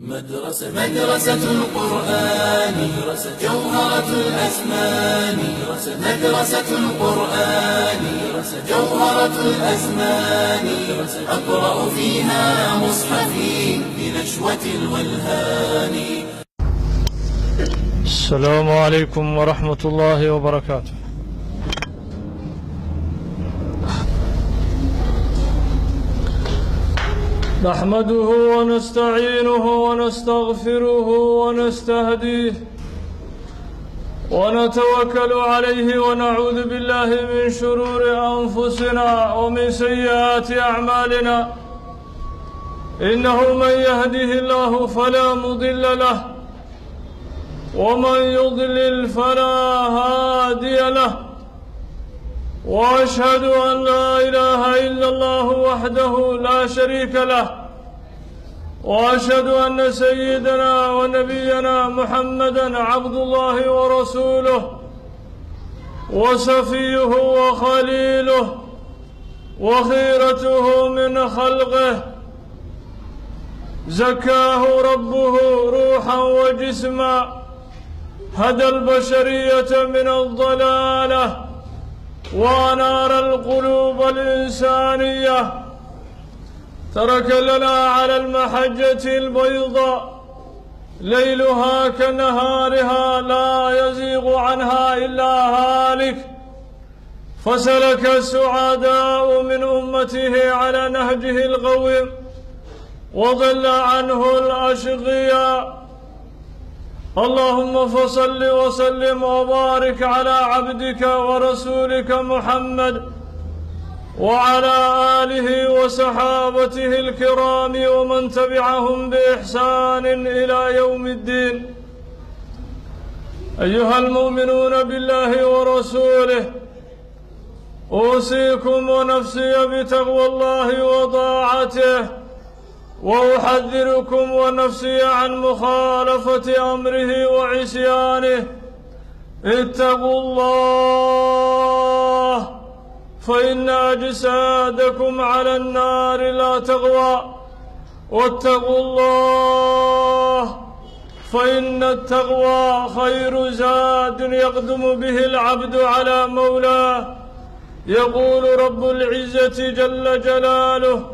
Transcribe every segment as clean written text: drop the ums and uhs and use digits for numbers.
مدرسة القرآن، جوهرة الأزمان. مدرسة القرآن، جوهرة الأزمان. أقرأ فيها مصحفي بنشوة الولهان. السلام عليكم ورحمة الله وبركاته. نحمده ونستعينه ونستغفره ونستهديه ونتوكل عليه ونعوذ بالله من شرور أنفسنا ومن سيئات أعمالنا، إنه من يهده الله فلا مضل له ومن يضلل فلا هادي له، وأشهد أن لا إله إلا الله وحده لا شريك له، وأشهد أن سيدنا ونبينا محمدا عبد الله ورسوله وصفيه وخليله وخيرته من خلقه، زكاه ربه روحا وجسما، هدى البشرية من الضلالة وأنار القلوب الإنسانية، ترك لنا على المحجة البيضاء ليلها كنهارها لا يزيغ عنها إلا هالك، فسلك السعداء من أمته على نهجه القويم وضل عنه الأشقياء. اللهم فصل وسلم وبارك على عبدك ورسولك محمد وعلى آله وصحابته الكرام ومن تبعهم بإحسان إلى يوم الدين. أيها المؤمنون بالله ورسوله، أوصيكم ونفسي بتقوى الله وطاعته، وأحذركم ونفسي عن مخالفة أمره وعصيانه. اتقوا الله، فإن أجسادكم على النار لا تغوى، واتقوا الله، فإن التقوى خير زاد يقدم به العبد على مولاه. يقول رب العزة جل جلاله: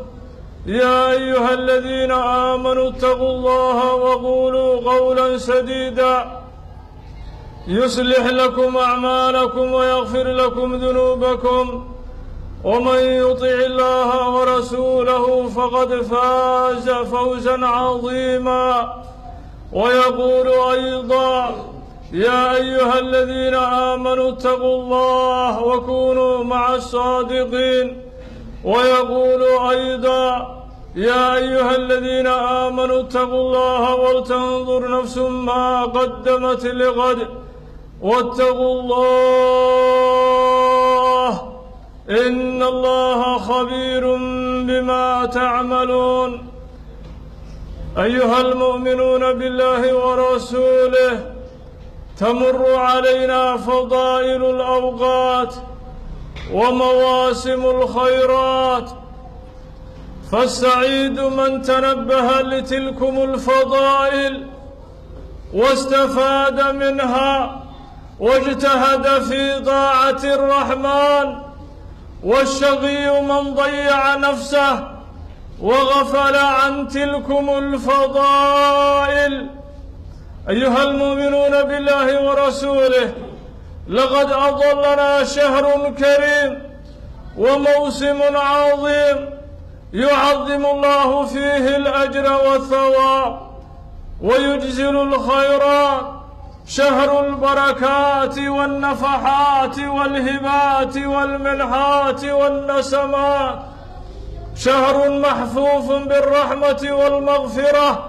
يا أيها الذين آمنوا اتقوا الله وقولوا قولا سديدا يصلح لكم أعمالكم ويغفر لكم ذنوبكم، ومن يطع الله ورسوله فقد فاز فوزا عظيما. ويقول أيضا: يا أيها الذين آمنوا اتقوا الله وكونوا مع الصادقين. ويقول أيضا: يا أيها الذين آمنوا اتقوا الله ولتنظر نفس ما قدمت لغد، واتقوا الله إن الله خبير بما تعملون. أيها المؤمنون بالله ورسوله، تمر علينا فضائل الأوقات ومواسم الخيرات، فالسعيد من تنبه لتلكم الفضائل واستفاد منها واجتهد في طاعة الرحمن، والشقي من ضيع نفسه وغفل عن تلكم الفضائل. أيها المؤمنون بالله ورسوله، لقد أضلنا شهر كريم وموسم عظيم يعظم الله فيه الأجر والثواب ويجزل الخيرات، شهر البركات والنفحات والهبات والمنحات والنسمات، شهر محفوف بالرحمة والمغفرة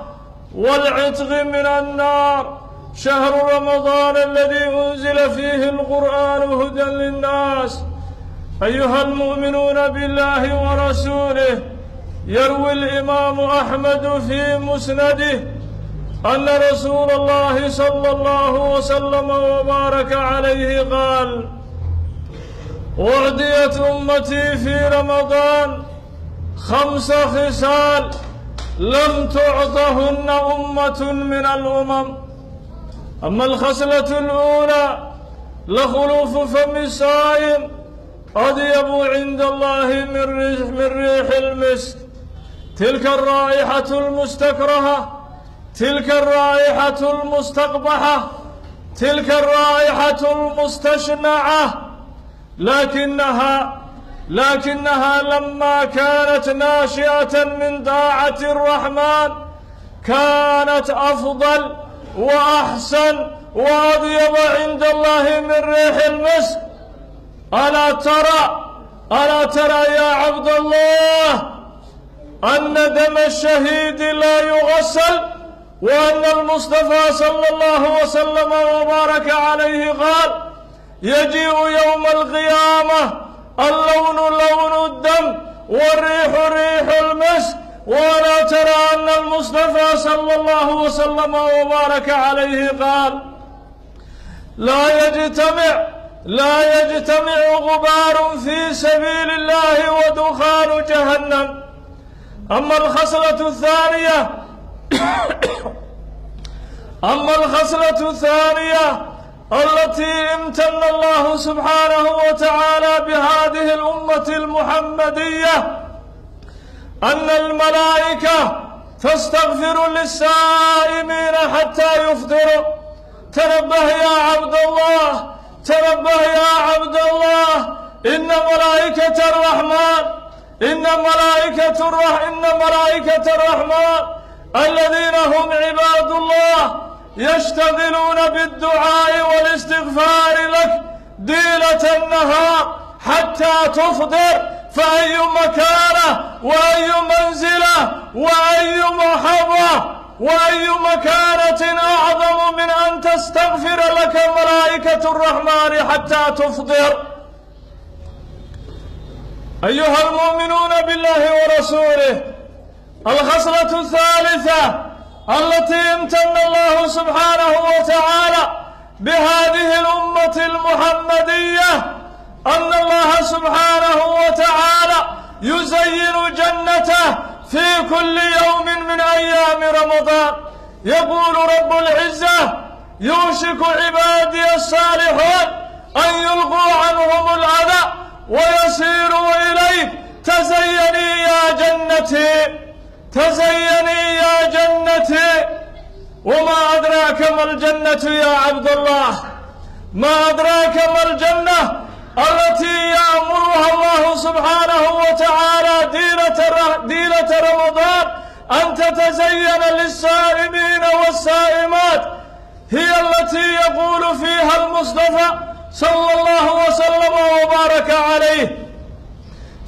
والعتق من النار، شهر رمضان الذي أنزل فيه القرآن هدى للناس. أيها المؤمنون بالله ورسوله، يروي الإمام أحمد في مسنده أن رسول الله صلى الله وسلم وبارك عليه قال: أعطيت أمتي في رمضان 5 خصال لم تعطهن أمة من الأمم. أما الخصلة الأولى لخلوف فم الصائم أطيب عند الله من ريح المسك. تلك الرائحة المستكرهة، تلك الرائحة المستقبحة، تلك الرائحة المستشنعة، لكنها لما كانت ناشئة من طاعة الرحمن كانت أفضل وأحسن وأطيب عند الله من ريح المسك. ألا ترى يا عبد الله أن دم الشهيد لا يغسل، وأن المصطفى صلى الله وسلم وبارك عليه قال: يجيء يوم القيامة اللون لون الدم والريح ريح المسك. ولا ترى أن المصطفى صلى الله وسلم وبارك عليه قال: لا يجتمع غبار في سبيل الله ودخان جهنم. أما الخصلة الثانية التي امتن الله سبحانه وتعالى بهذه الأمة المحمدية أن الملائكة تستغفر للسائمين حتى يفطروا. تنبه يا عبد الله، تنبه يا عبد الله، إن ملائكة الرحمن، إن ملائكة الرحمن الذين هم عباد الله يشتغلون بالدعاء والاستغفار لك ديلة النهار حتى تفطر. فأي مكانة وأي منزلة وأي محبة وأي مكانة أعظم من أن تستغفر لك ملائكة الرحمن حتى تفطر. أيها المؤمنون بالله ورسوله، الخصلة الثالثة التي امتن الله سبحانه وتعالى بهذه الأمة المحمدية أن الله سبحانه وتعالى يزين جنته في كل يوم من أيام رمضان. يقول رب العزة: يوشك عبادي الصالحون أن يلقوا عنهم الأذى ويسيروا إليك، تزيني يا جنتي، تزيني يا جنتي. وما أدراك ما الجنة يا عبد الله؟ ما أدراك ما الجنة التي يأمرها الله سبحانه وتعالى ديلة رمضان أن تتزين للصائمين والصائمات، هي التي يقول فيها المصطفى صلى الله وسلم وبارك عليه: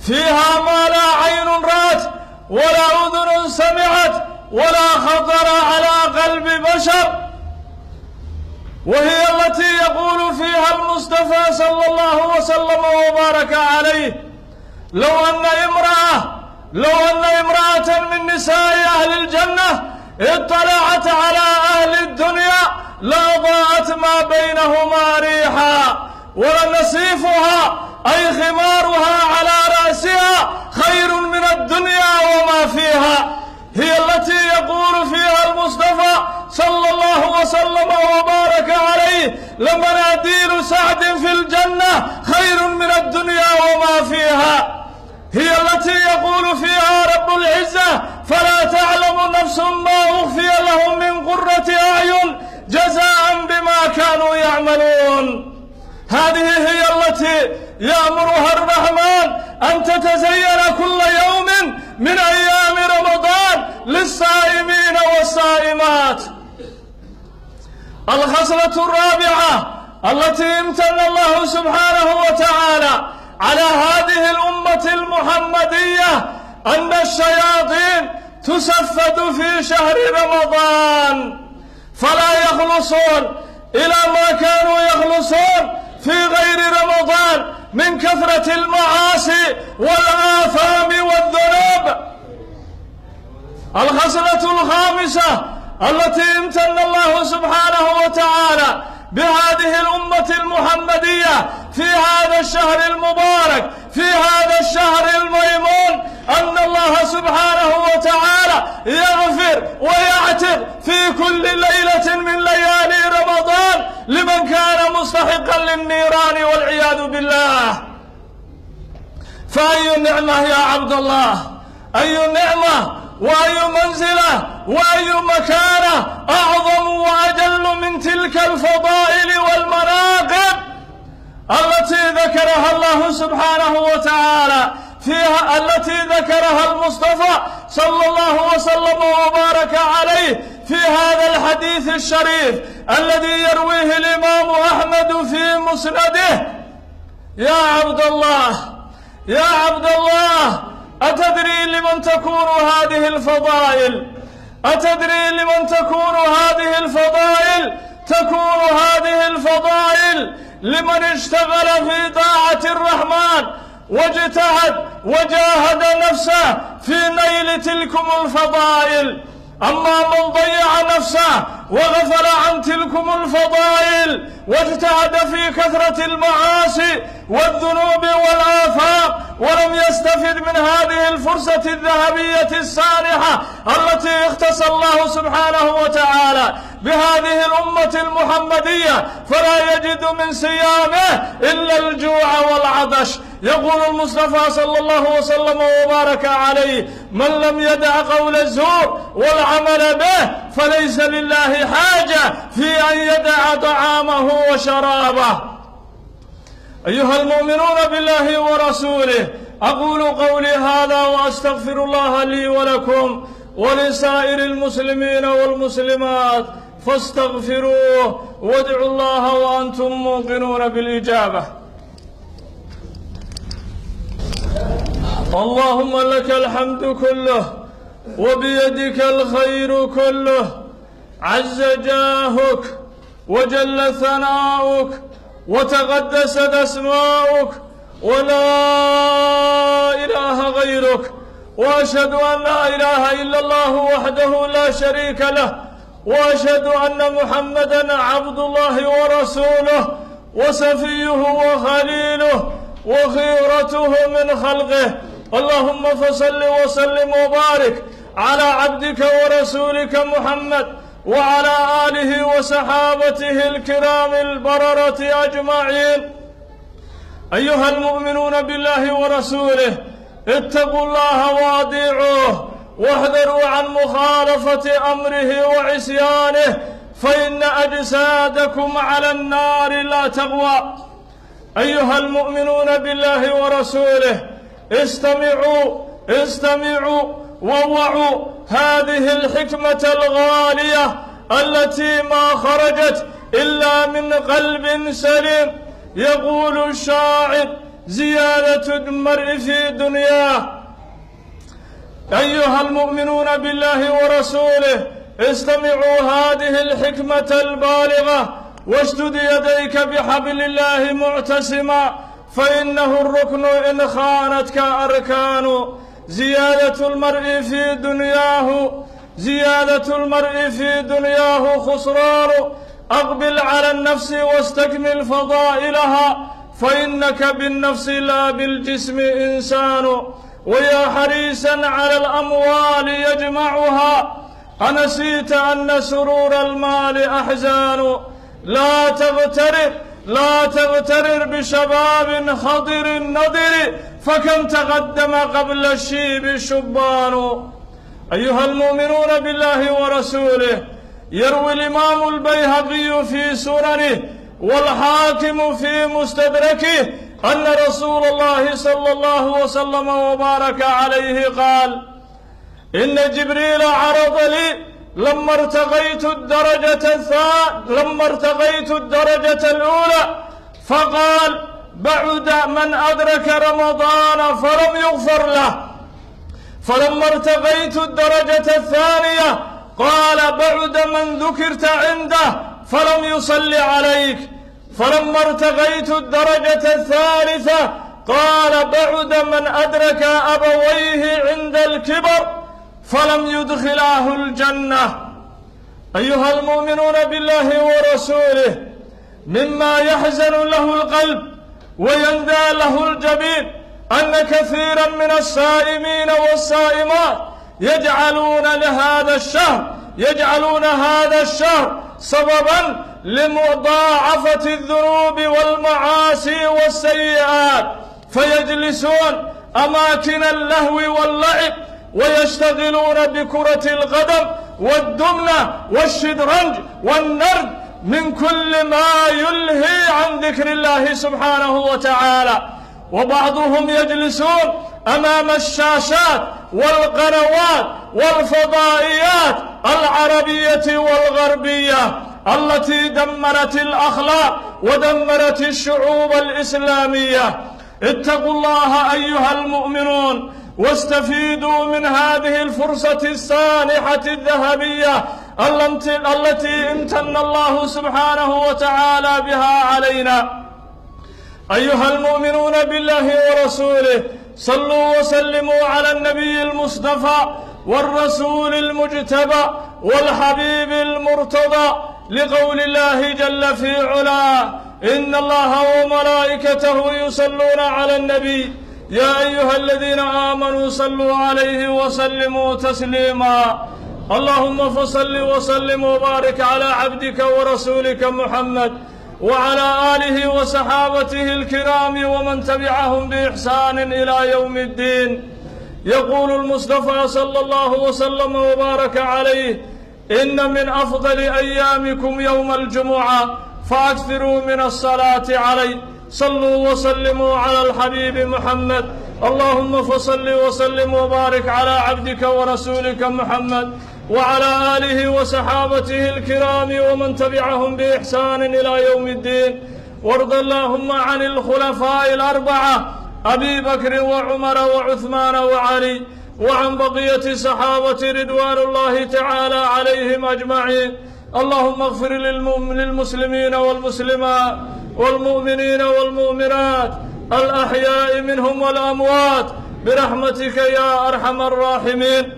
فيها ما لا عين رأت ولا أذن سمعت ولا خطر على قلب بشر. وهي التي يقول فيها المصطفى صلى الله وسلم وبارك عليه: لو أن امرأة من نساء أهل الجنة اطلعت على أهل الدنيا لأضاءت ما بينهما ريحا، ولنصيفها أي خمارها على رأسها خير من الدنيا وما فيها. هي التي يقول فيها المصطفى صلى الله وسلم وبارك عليه: لمناديل سعد في الجنة خير من الدنيا وما فيها. هي التي يقول فيها رب العزة: فلا تعلم نفس ما أخفي لهم من قرة أعين جزاء بما كانوا يعملون. هذه هي التي يأمرها الرحمن أن تتزين كل يوم من أيام رمضان للصائمين والصائمات. الخصلة الرابعة التي امتن الله سبحانه وتعالى على هذه الأمة المحمدية أن الشياطين تسفد في شهر رمضان، فلا يخلصون إلى ما كانوا يخلصون في غير رمضان من كثرة المعاصي والآثام والذنوب. الخصلة الخامسة التي امتن الله سبحانه وتعالى بهذه الأمة المحمدية في هذا الشهر المبارك، في هذا الشهر الميمون، أن الله سبحانه وتعالى يغفر ويعتق في كل ليلة من ليالي رمضان لمن كان مستحقا للنيران والعياذ بالله. فأي نعمة يا عبد الله، أي نعمة وأي منزلة وأي مكانة أعظم وأجل من تلك الفضائل والمناقب التي ذكرها الله سبحانه وتعالى فيها، التي ذكرها المصطفى صلى الله وسلم وبارك عليه في هذا الحديث الشريف الذي يرويه الإمام أحمد في مسنده. يا عبد الله، يا عبد الله، أتدري لمن تكون هذه الفضائل؟ أتدري لمن تكون هذه الفضائل؟ تكون هذه الفضائل لمن اشتغل في طاعة الرحمن واجتهد وجاهد نفسه في نيل تلكم الفضائل. أما من ضيع نفسه وغفل عن تلكم الفضائل واجتهد في كثرة المعاصي والذنوب والآثام ولم يستفد من هذه الفرصة الذهبية السانحة التي اختص الله سبحانه وتعالى بهذه الأمة المحمدية، فلا يجد من صيامه إلا الجوع والعطش. يقول المصطفى صلى الله وسلم وبارك عليه: من لم يدع قول الزور والعمل به فليس لله حاجة في أن يدع طعامه وشرابه. أيها المؤمنون بالله ورسوله، أقول قولي هذا وأستغفر الله لي ولكم ولسائر المسلمين والمسلمات، فاستغفروه وادعوا الله وأنتم موقنون بالإجابة. اللهم لك الحمد كله وبيدك الخير كله، عز جاهك وجل ثناؤك وتقدست أسماؤك ولا إله غيرك، وأشهد أن لا إله إلا الله وحده لا شريك له، وأشهد أن محمدا عبد الله ورسوله وصفيه وخليله وخيرته من خلقه. اللهم فصل وسلم وبارك على عبدك ورسولك محمد وعلى آله وصحابته الكرام البررة أجمعين. أيها المؤمنون بالله ورسوله، اتقوا الله وأطيعوه، واحذروا عن مخالفة أمره وعصيانه، فإن أجسادكم على النار لا تقوى. أيها المؤمنون بالله ورسوله، استمعوا ووعوا هذه الحكمة الغالية التي ما خرجت إلا من قلب سليم. يقول الشاعر: زيادة المرء في دنياه. أيها المؤمنون بالله ورسوله، استمعوا هذه الحكمة البالغة، واشدد يديك بحبل الله معتصما، فإنه الركن إن خانتك أركان. زيادة المرء في دنياه، زيادة المرء في دنياه خسران. أقبل على النفس واستكمل فضائلها، فإنك بالنفس لا بالجسم إنسان. ويا حريصا على الأموال يجمعها، أنسيت أن سرور المال أحزان. لا تغترر، لا تغترر بشباب خضر نضر، فكم تقدم قبل الشيب الشبان. أيها المؤمنون بالله ورسوله، يروي الإمام البيهقي في سننه والحاكم في مستدركه أن رسول الله صلى الله وسلم وبارك عليه قال: إن جبريل عرض لي لما ارتقيت الدرجة الأولى، فقال: بعد من أدرك رمضان فلم يغفر له. فلما ارتقيت الدرجة الثانية قال: بعد من ذكرت عنده فلم يصل عليك. فلما ارتقيت الدرجة الثالثة قال: بعد من أدرك أبويه عند الكبر فلم يدخلاه الجنة. أيها المؤمنون بالله ورسوله، مما يحزن له القلب ويندى له الجبين أن كثيرا من الصائمين والصائمات يجعلون لهذا الشهر، يجعلون هذا الشهر سببا لمضاعفة الذنوب والمعاصي والسيئات، فيجلسون أماكن اللهو واللعب ويشتغلون بكرة القدم والدمنة والشطرنج والنرد من كل ما يلهي عن ذكر الله سبحانه وتعالى. وبعضهم يجلسون أمام الشاشات والقنوات والفضائيات العربية والغربية التي دمرت الأخلاق ودمرت الشعوب الإسلامية. اتقوا الله أيها المؤمنون، واستفيدوا من هذه الفرصة السانحة الذهبية التي امتن الله سبحانه وتعالى بها علينا. أيها المؤمنون بالله ورسوله، صلوا وسلموا على النبي المصطفى والرسول المجتبى والحبيب المرتضى، لقول الله جل في علاه: إن الله وملائكته يصلون على النبي يا أيها الذين آمنوا صلوا عليه وسلموا تسليما. اللهم فصل وسلم وبارك على عبدك ورسولك محمد وعلى آله وصحابته الكرام ومن تبعهم بإحسان إلى يوم الدين. يقول المصطفى صلى الله وسلم وبارك عليه: إن من أفضل أيامكم يوم الجمعة، فأكثروا من الصلاة عليه. صلوا وسلموا على الحبيب محمد. اللهم فصل وسلم وبارك على عبدك ورسولك محمد وعلى آله وصحابته الكرام ومن تبعهم بإحسان إلى يوم الدين. وارض اللهم عن الخلفاء الأربعة أبي بكر وعمر وعثمان وعلي، وعن بقية الصحابة رضوان الله تعالى عليهم أجمعين. اللهم اغفر للمسلمين والمسلمات والمؤمنين والمؤمنات الأحياء منهم والأموات برحمتك يا أرحم الراحمين.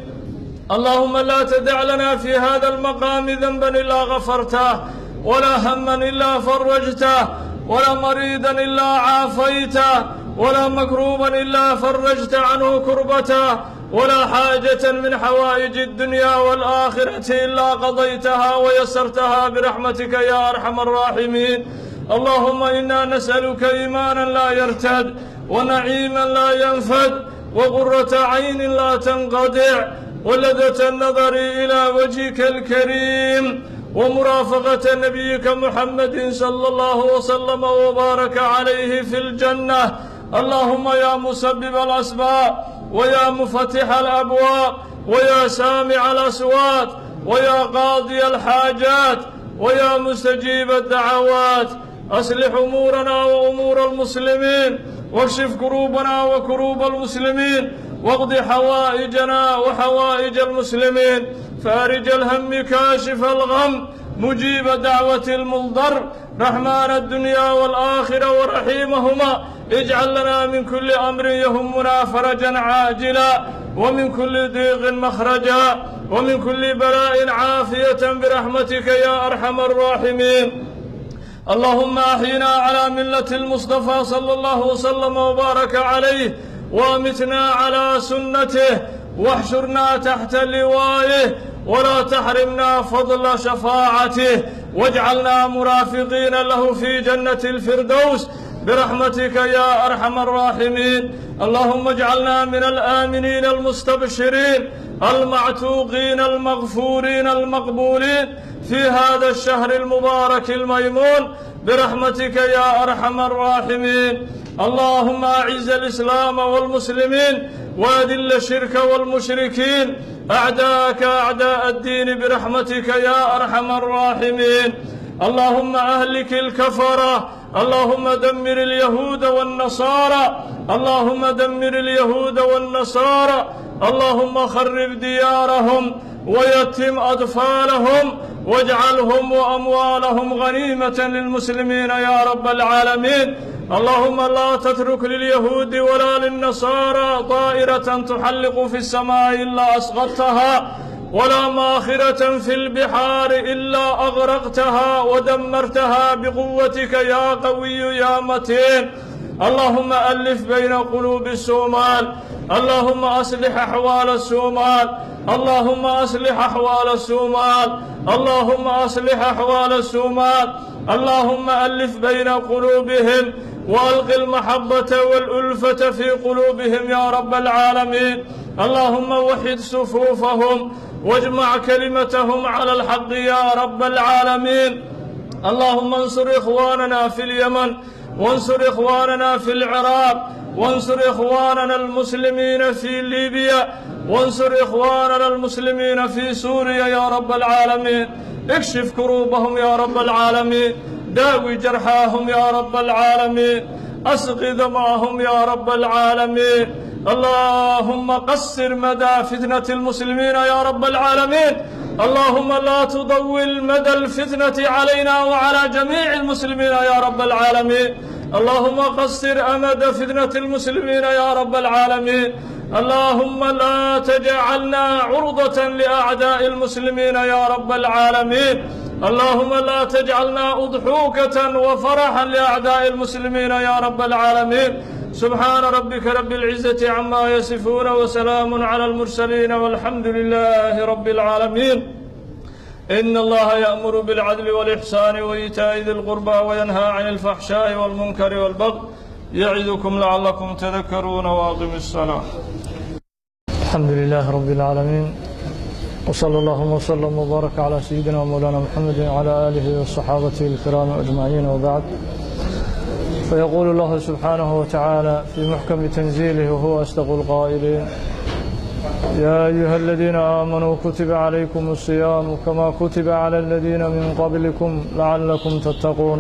اللهم لا تدع لنا في هذا المقام ذنبا إلا غفرته، ولا هما إلا فرجته، ولا مريضا إلا عافيته، ولا مكروبا إلا فرجت عنه كربته، ولا حاجة من حوائج الدنيا والآخرة إلا قضيتها ويسرتها برحمتك يا أرحم الراحمين. اللهم إنا نسألك إيمانا لا يرتد، ونعيما لا ينفد، وقرة عين لا تنقطع، ولذة النظر إلى وجهك الكريم، ومرافقة نبيك محمد صلى الله وسلم وبارك عليه في الجنة. اللهم يا مسبب الأسباب، ويا مفتح الأبواب، ويا سامع الأصوات، ويا قاضي الحاجات، ويا مستجيب الدعوات، أصلح أمورنا وأمور المسلمين، واكشف كروبنا وكروب المسلمين، واقض حوائجنا وحوائج المسلمين، فارج الهم كاشف الغم، مجيب دعوة المنضر، رحمن الدنيا والآخرة ورحيمهما، اجعل لنا من كل أمر يهمنا فرجا عاجلا، ومن كل ضيق مخرجا، ومن كل بلاء عافية برحمتك يا أرحم الراحمين. اللهم أحينا على ملة المصطفى صلى الله وسلم وبارك عليه، وامتنا على سنته، واحشرنا تحت لوائه، ولا تحرمنا فضل شفاعته، واجعلنا مرافقين له في جنة الفردوس برحمتك يا أرحم الراحمين. اللهم اجعلنا من الآمنين المستبشرين المعتوقين المغفورين المقبولين في هذا الشهر المبارك الميمون برحمتك يا أرحم الراحمين. اللهم أعز الإسلام والمسلمين، وأذل الشرك والمشركين، أعداءك أعداء الدين برحمتك يا أرحم الراحمين. اللهم أهلك الكفرة، اللهم دمر اليهود والنصارى، اللهم دمر اليهود والنصارى، اللهم خرب ديارهم ويتم أطفالهم، واجعلهم وأموالهم غنيمة للمسلمين يا رب العالمين. اللهم لا تترك لليهود ولا للنصارى طائرة تحلق في السماء إلا أسقطتها، ولا ماخرة في البحار إلا أغرقتها ودمرتها بقوتك يا قوي يا متين. اللهم ألف بين قلوب الصومال. اللهم أصلح أحوال الصومال. اللهم أصلح أحوال الصومال. اللهم أصلح أحوال الصومال. اللهم ألف بين قلوبهم وألق المحبة والألفة في قلوبهم يا رب العالمين. اللهم وحد صفوفهم واجمع كلمتهم على الحق يا رب العالمين. اللهم انصر إخواننا في اليمن، وانصر إخواننا في العراق، وانصر إخواننا المسلمين في ليبيا، وانصر إخواننا المسلمين في سوريا يا رب العالمين. اكشف كروبهم يا رب العالمين، داوي جرحاهم يا رب العالمين، أسق دمعهم يا رب العالمين. اللهم قصر مدى فتنة المسلمين يا رب العالمين. اللهم لا تضول مدى الفتنة علينا وعلى جميع المسلمين يا رب العالمين. اللهم قصر أمد فتنة المسلمين يا رب العالمين. اللهم لا تجعلنا عرضة لأعداء المسلمين يا رب العالمين. اللهم لا تجعلنا أضحوكة وفرحا لأعداء المسلمين يا رب العالمين. سبحان ربك رب العزة عما يصفون، وسلام على المرسلين، والحمد لله رب العالمين. إن الله يأمر بالعدل والإحسان وإيتاء ذي القربى وينهى عن الفحشاء والمنكر والبغي يعظكم لعلكم تذكرون. وأقم الصلاة. الحمد لله رب العالمين، وصلى اللهم وسلم وبارك على سيدنا ومولانا محمد وعلى آله وصحابته الكرام أجمعين، وبعد. فيقول الله سبحانه وتعالى في محكم تنزيله وهو أصدق القائلين: يا أيها الذين آمنوا كتب عليكم الصيام كما كتب على الذين من قبلكم لعلكم تتقون.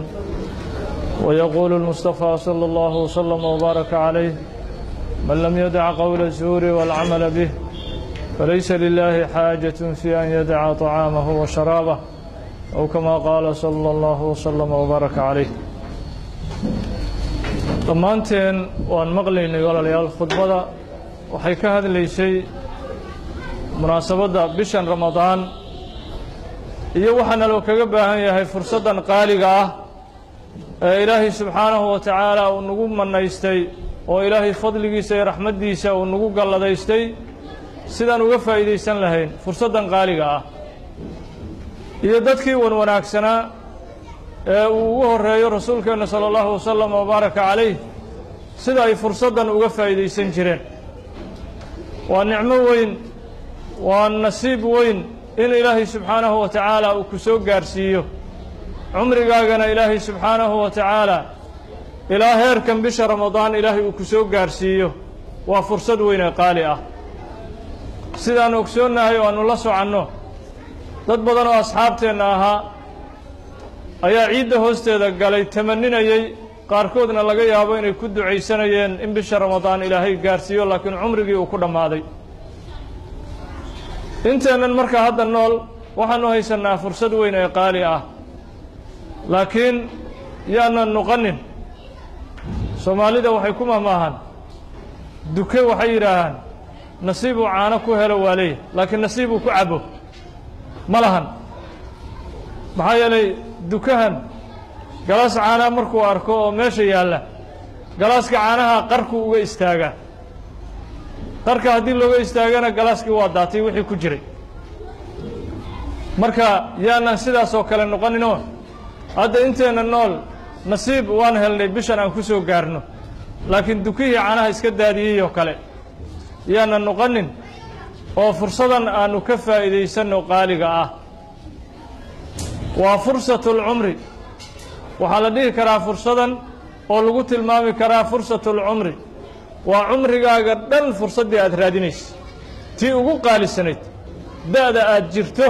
ويقول المصطفى صلى الله وسلم وبارك عليه: من لم يدع قول الزور والعمل به فليس لله حاجة في أن يدع طعامه وشرابه، أو كما قال صلى الله وسلم وبارك عليه. Dhammaanteen waan maqlaynay walaalayaal khudbada waxay ka hadlaysay munaasabadda bishan Ramadaan iyo waxaana loo kaga baahan yahay fursaddan qaaliga ah ee Ilaahay subxaanahu wa tacaala uu nagu manaystay oo Ilaahay fadligiisa iyo raxmaddiisa uu nagu galladaystay, sidaan uga faa'iidaysan lahayn fursaddan qaaliga ah iyo dadkii wan wanaagsanaa ee uu ugu horreeyo rasuulkeenna sala allahu wasalam wabaaraka calayh sida ay fursaddan uga faa'iidaysan jireen. Waa nicmo weyn, waa nasiib weyn in Ilaahay subxaanahu wa tacaala uu ku soo gaarsiiyo cumrigaagana Ilaahay subxaanahu wa tacaala ilaa heerkan bisha Ramadaan Ilaahay uu ku soo gaarsiiyo. Waa fursad weyn ee qaali ah. Sidaannu ogsoonnahay oo aannu la soconno, dad badan oo asxaabteenna ahaa ayaa ciidda hoosteeda galay tamaninayey, qaarkoodna laga yaabo inay ku ducaysanayeen in bisha Ramadaan Ilaahay gaarsiiyo, laakiin cumrigii uu ku dhammaaday. Inteennan markaa hadda nool waxaannu haysannaa fursad weyn ee qaali ah, laakiin yaanan nuqanin. Soomaalida waxay ku mahmaahaan duke, waxay yidhaahaan nasiibuu caano ku helo waa leeyahy, laakiin nasiibuu ku cabo ma lahan. Maxaa yeelay dukahan galaas caanaha markuu arko oo meesha yaalla, galaaska caanaha qarkuu uga istaagaa. Qarka haddii looga istaagana galaaskii waa daatay wixii ku jiray. Marka yaanan sidaas oo kale noqoninoo hadda inteenna nool nasiib waan helnay bishan aan ku soo gaarno, laakiin dukihii caanaha iska daadiyey oo kale yaanan noqonin, oo fursadan aannu ka faa'iidaysanno qaaliga ah. Waa fursatulcumri, waxaa la dhihi karaa fursadan oo lagu tilmaami karaa fursatulcumri. Waa cumrigaaga dhan fursaddii aad raadinaysa, tii ugu qaalisanayd. Da'da aad jirto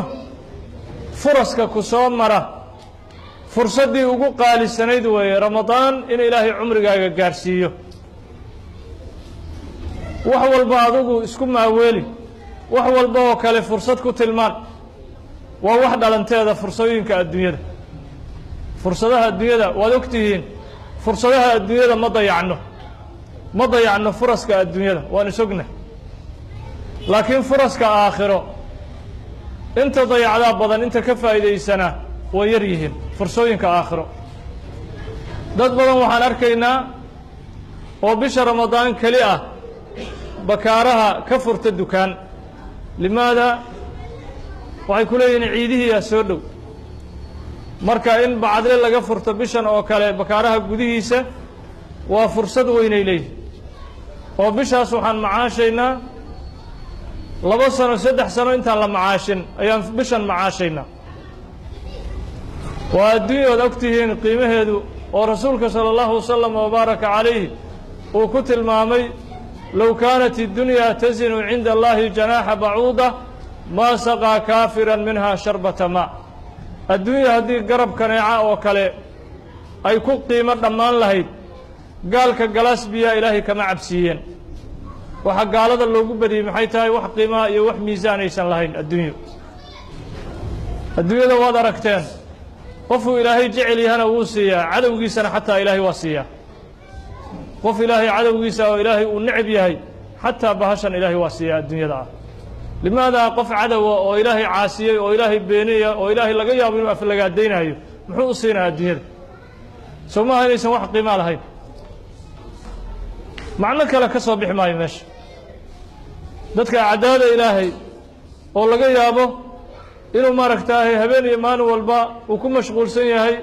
furaska ku soo mara fursaddii ugu qaalisanayd weeye Ramadaan in Ilaahay cumrigaaga gaarsiiyo. Wax walba adigu isku maaweeli, wax walba oo kale fursad ku tilmaan, waa wax dhalanteeda fursooyinka adduunyada. Fursadaha adduunyada waad og tihiin, fursadaha adduunyada ma dayacno, ma dayacno furaska adduunyada, waan isogna. Laakiin furaska aakhiro inta dayacdaa badan, inta ka faa'iidaysana way yar yihiin fursooyinka aakhiro. Dad badan waxaan arkaynaa Oo bisha Ramadaan keli ah bakaaraha ka furta dukaan. Limaada? Waxay ku leeyihiin ciidihiiyaa soo dhow. Marka in bacadle laga furto bishan oo kale bakaaraha gudihiisa waa fursad weynay leeyihin, oo bishaas waxaan macaashaynaa 2 sano 3 sano intaan la macaashin ayaan bishan macaashaynaa. Waa adduunya ood og tihiin qiimaheedu, oo rasuulka sala allahu wasalam wabaaraka calayh uu ku tilmaamay: low kaanat iddunyaa tasinu cinda allahi janaaxa bacuuda maa saqaa kaafiran minhaa sharbata maa. Adduunya haddii garab kaneeca oo kale ay ku qiimo dhammaan lahayd, gaalka galaas biyaa Ilaahay kama cabsiiyeen. Waxaa gaalada loogu badiyey maxay tahay? Wax qiimaha iyo wax miisaan aysan lahayn adduunyo. Adduunyada waad aragteen, qofuu Ilaahay jecel yahana wuu siiyaa, cadowgiisana xataa Ilaahay waa siiyaa. Qof Ilaahay cadowgiisa oo Ilaahay uu necab yahay xataa bahashan Ilaahay waa siiyaa adduunyada ah. Limaadaa qof cadowa oo Ilaahay caasiyey oo Ilaahay beenaya oo Ilaahay laga yaabo inuu aflagaadaynaayo muxuu u siinaya adduunyada? Soo maaha inaysan wax qiimaa lahayn? Macno kale ka soo bixi maayo meesha. Dadka acdaada Ilaahay oo laga yaabo inuu maaragtaahay habeen iyo maalin walba uu ku mashquulsan yahay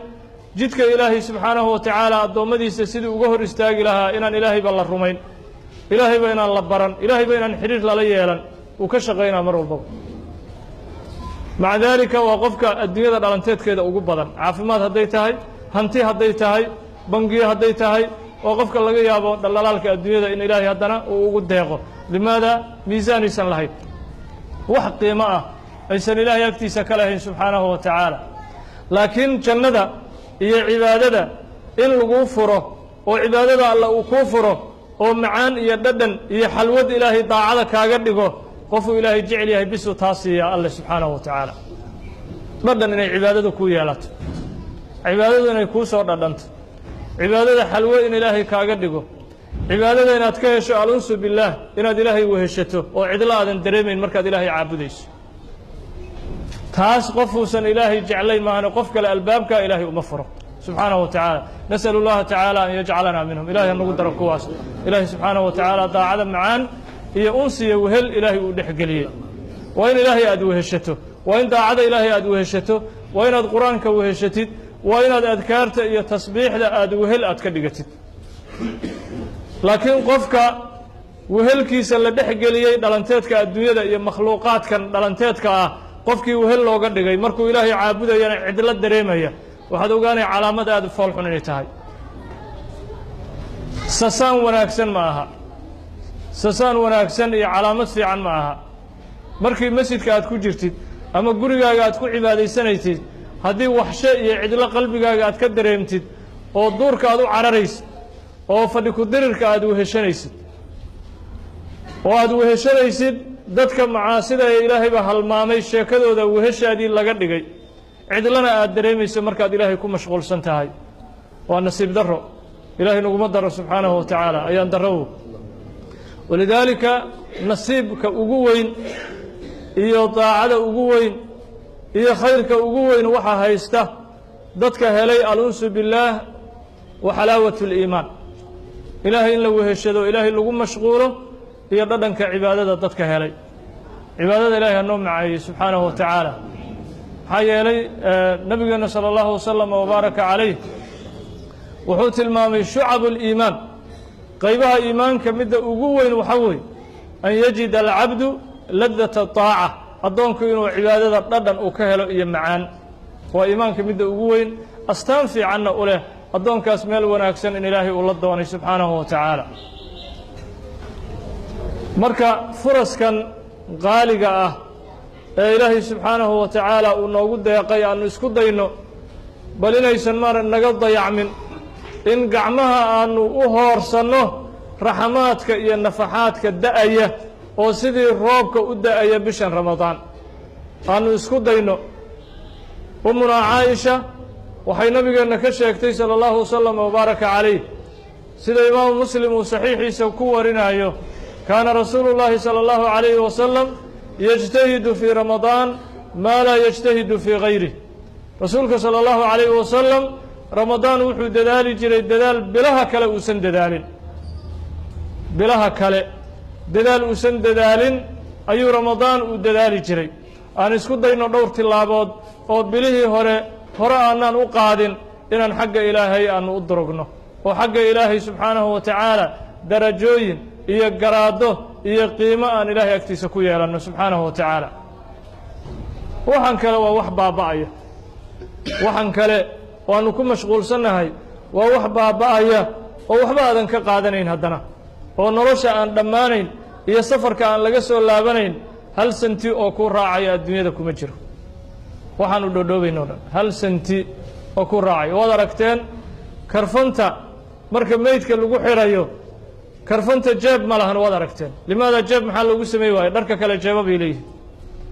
jidka Ilaahay subxaanahu wa tacaala addoommadiisa sidii uga hor istaagi lahaa inaan Ilaahayba la rumayn, Ilaahayba inaan la baran, Ilaahayba inaan xidhiir lala yeelan uu ka shaqaynaa mar walbaba. Maca daalika waa qofka adduunyada dhalanteedkeeda ugu badan. Caafimaad hadday tahay, hanti hadday tahay, bangiyo hadday tahay, oo qofka laga yaabo dhaldhalaalka adduunyada in Ilaahay haddana uu ugu deeqo. Limaada? Miisaanaysan lahayn, wax qiimo ah aysan Ilaahay agtiisa ka lahayn subxaanahu wa tacaala. Laakiin jannada iyo cibaadada in laguu furo oo cibaadada Alla uu kuu furo oo macaan iyo dhadhan iyo xalwad Ilaahay daacada kaaga dhigo, qofuu Ilaahay jecel yahay bisuu taa siiyaa Alle subxaanahu wa tacaala. Dhadhan inay cibaadadu kuu yeelato, cibaadadu inay kuu soo dhadhanto, cibaadada xalwo in Ilaahay kaaga dhigo, cibaadada inaad ka hesho alunsu billaah, inaad Ilaahay weheshato oo cidlo aadan dareemayn markaad Ilaahay caabudayso. Taas qofuusan Ilaahay jeclayn maahane qof kale albaabkaa Ilaahay uma furo subxaanahu wa tacaala. Nas'alu llaha tacaala an yajcalanaa minhum. Ilahay ha nagu daro kuwaas Ilaahay subxaanahu wa tacaala daacada macaan iyo unsiya wehel Ilaahay uu dhexgeliyey. Waa in Ilaahay aad weheshato, waa in daacada Ilaahay aad weheshato, waa inaad Qur-aanka weheshatid, waa inaad adkaarta iyo tasbiixda aad wehel aad ka dhigatid. Laakiin qofka wehelkiisa la dhex geliyey dhalanteedka adduunyada iyo makhluuqaadkan dhalanteedka ah, qofkii wehel looga dhigay, markuu Ilaahay caabudayana cidlo dareemaya, waxaad ogaanaya calaamad aad u foolxun inay tahay. Sasaan wanaagsan ma aha, sasaan wanaagsan iyo calaamad fiican ma aha. Markii masjidka aad ku jirtid ama gurigaaga aad ku cibaadaysanaysid, haddii waxshe iyo cidlo qalbigaaga aad ka dareemtid oo duurka aad u cararaysid oo fadhi ku-dirirka aad weheshanaysid oo aad weheshanaysid dadka macaasida ee Ilaahayba halmaamay sheekadooda weheshaadii laga dhigay, cidlana aad dareemayso markaad Ilaahay ku mashquulsan tahay, waa nasiib darro. Ilaahay naguma daro subxaanahu wa tacaala ayaan darrow. Walidaalika nasiibka ugu weyn iyo daacada ugu weyn iyo khayrka ugu weyn waxaa haysta dadka helay alunsu billaah wa xalaawat اliimaan, Ilaahay in la weheshado, Ilaahay lagu mashquulo iyo dhadhanka cibaadada dadka helay. Cibaadada Ilahay hanoo macaeyey subxaanahu wa tacaala. Maxaa yeelay nabigeenna sala allahu wasalam wabaaraka calayh wuxuu tilmaamay shucab اliimaan, qaybaha iimaanka midda ugu weyn waxaa weeye an yajida alcabdu ladata طaaca, addoonku inuu cibaadada dhadhan uu ka helo iyo macaan. Waa iimaanka midda ugu weyn, astaan fiicanna u leh addoonkaas meel wanaagsan in Ilaahay uu la doonay subxaanahu wa tacaala. Marka furaskan qaaliga ah ee Ilaahay subxaanahu wa tacaala uu noogu deeqay aanu isku dayno bal inaysan maara naga dayacmin, in gacmaha aanu u hoorsanno raxamaadka iyo nafaxaadka da'aya oo sidii roobka u da'aya bishan Ramadaan aanu isku dayno. Umunaa Caaisha waxay nabigeenna ka sheegtay sala allahu wasalam wabaaraka calayh, sida imaamu Muslim uu saxiixiisa ku warinayo: kaana rasuulu llaahi sala allahu calayhi wasalam yajtahidu fii Ramadaan maa laa yajtahidu fii gayrih. Rasuulka sala allahu calayhi wasalam Ramadaan wuxuu dadaali jiray dadaal bilaha kale uusan dadaalin. Bilaha kale dadaal uusan dadaalin ayuu Ramadaan uu dadaali jiray. Aan isku dayno dhowr tilaabood oo bilihii hore hore aanaan u qaadin inaan xagga Ilaahay aanu u durugno, oo xagga Ilaahay subxaanahu wa tacaala darajooyin iyo garaaddo iyo qiimo aan Ilaahay agtiisa ku yeelanno subxaanahu wa tacaala. Waxaan kale waa wax baaba'aya, waxaan kale waanu ku mashquulsannahay waa wax baaba'aya oo waxba aadan ka qaadanayn haddana, oo nolosha aan dhammaanayn iyo safarka aan laga soo laabanayn. Hal santi oo ku raacaya adduunyada kuma jiro. Waxaanu dhoodhoobayno o dhan hal santi oo ku raacayo. Waad aragteen karfanta marka meydka lagu xirayo, karfanta jeeb ma lahan. Waad aragteen limaada jeeb maxaa loogu samey waayo? Dharka kale jeeba bay leeyihin,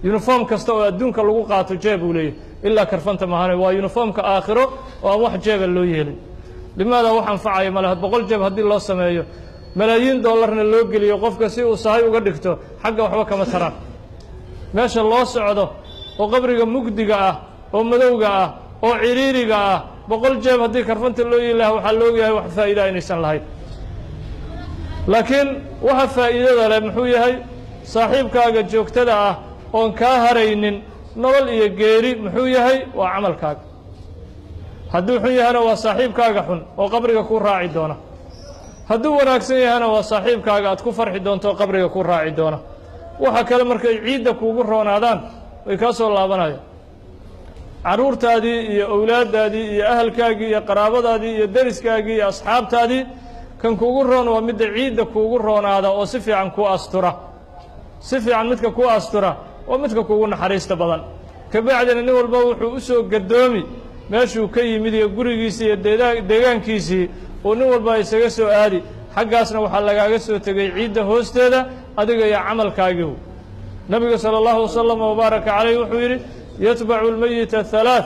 uniform kasta oo adduunka lagu qaato jeeb uu leeyahy, ilaa karfanta maahane. Waa uniformka aakhiro oo aan wax jeeba loo yeelin. Limaada? Wax anfacaya ma laha. 100 jeeb haddii loo sameeyo, malaayiin dollarna loo geliyo qofka si uu sahay uga dhigto, xagga waxba kama taraan. Meesha loo socdo oo qabriga mugdiga ah oo madowga ah oo ciriiriga ah, 100 jeeb haddii karfanta loo yeeli lahaa, waxaa loogyahay wax faa'iidaa inaysan lahayn. Laakiin waxa faa'iidada leh muxuu yahay? Saaxiibkaaga joogtada ah oon kaa haraynin nolol iyo geeri muxuu yahay? Waa camalkaaga. Hadduu xun yahana waa saaxiibkaaga xun oo qabriga ku raaci doona, hadduu wanaagsan yahana waa saaxiibkaaga aad ku farxi doonto oo qabriga ku raaci doona. Waxa kale markay ciidda kuugu roonaadaan way kaa soo laabanayaan. Carruurtaadii iyo owlaaddaadii iyo ahalkaagii iyo qaraabadaadii iyo deriskaagii iyo asxaabtaadii, kan kuugu roon waa midda ciidda kuugu roonaada oo si fiican kuu astura. Si fiican midka kuu astura waa midka kuugu naxariista badan. Ka bacdina nin walba wuxuu u soo gadoomi meeshuu ka yimid iyo gurigiisii iyo deegaankiisii uu nin walba isaga soo aadi. Xaggaasna waxaa lagaaga soo tegay ciidda hoosteeda, adiga iyo camalkaagiihu. Nabiga salى اllahu wasalam wabaaraka calayh wuxuu yidhi: yatbacu اlmeyita halaaث,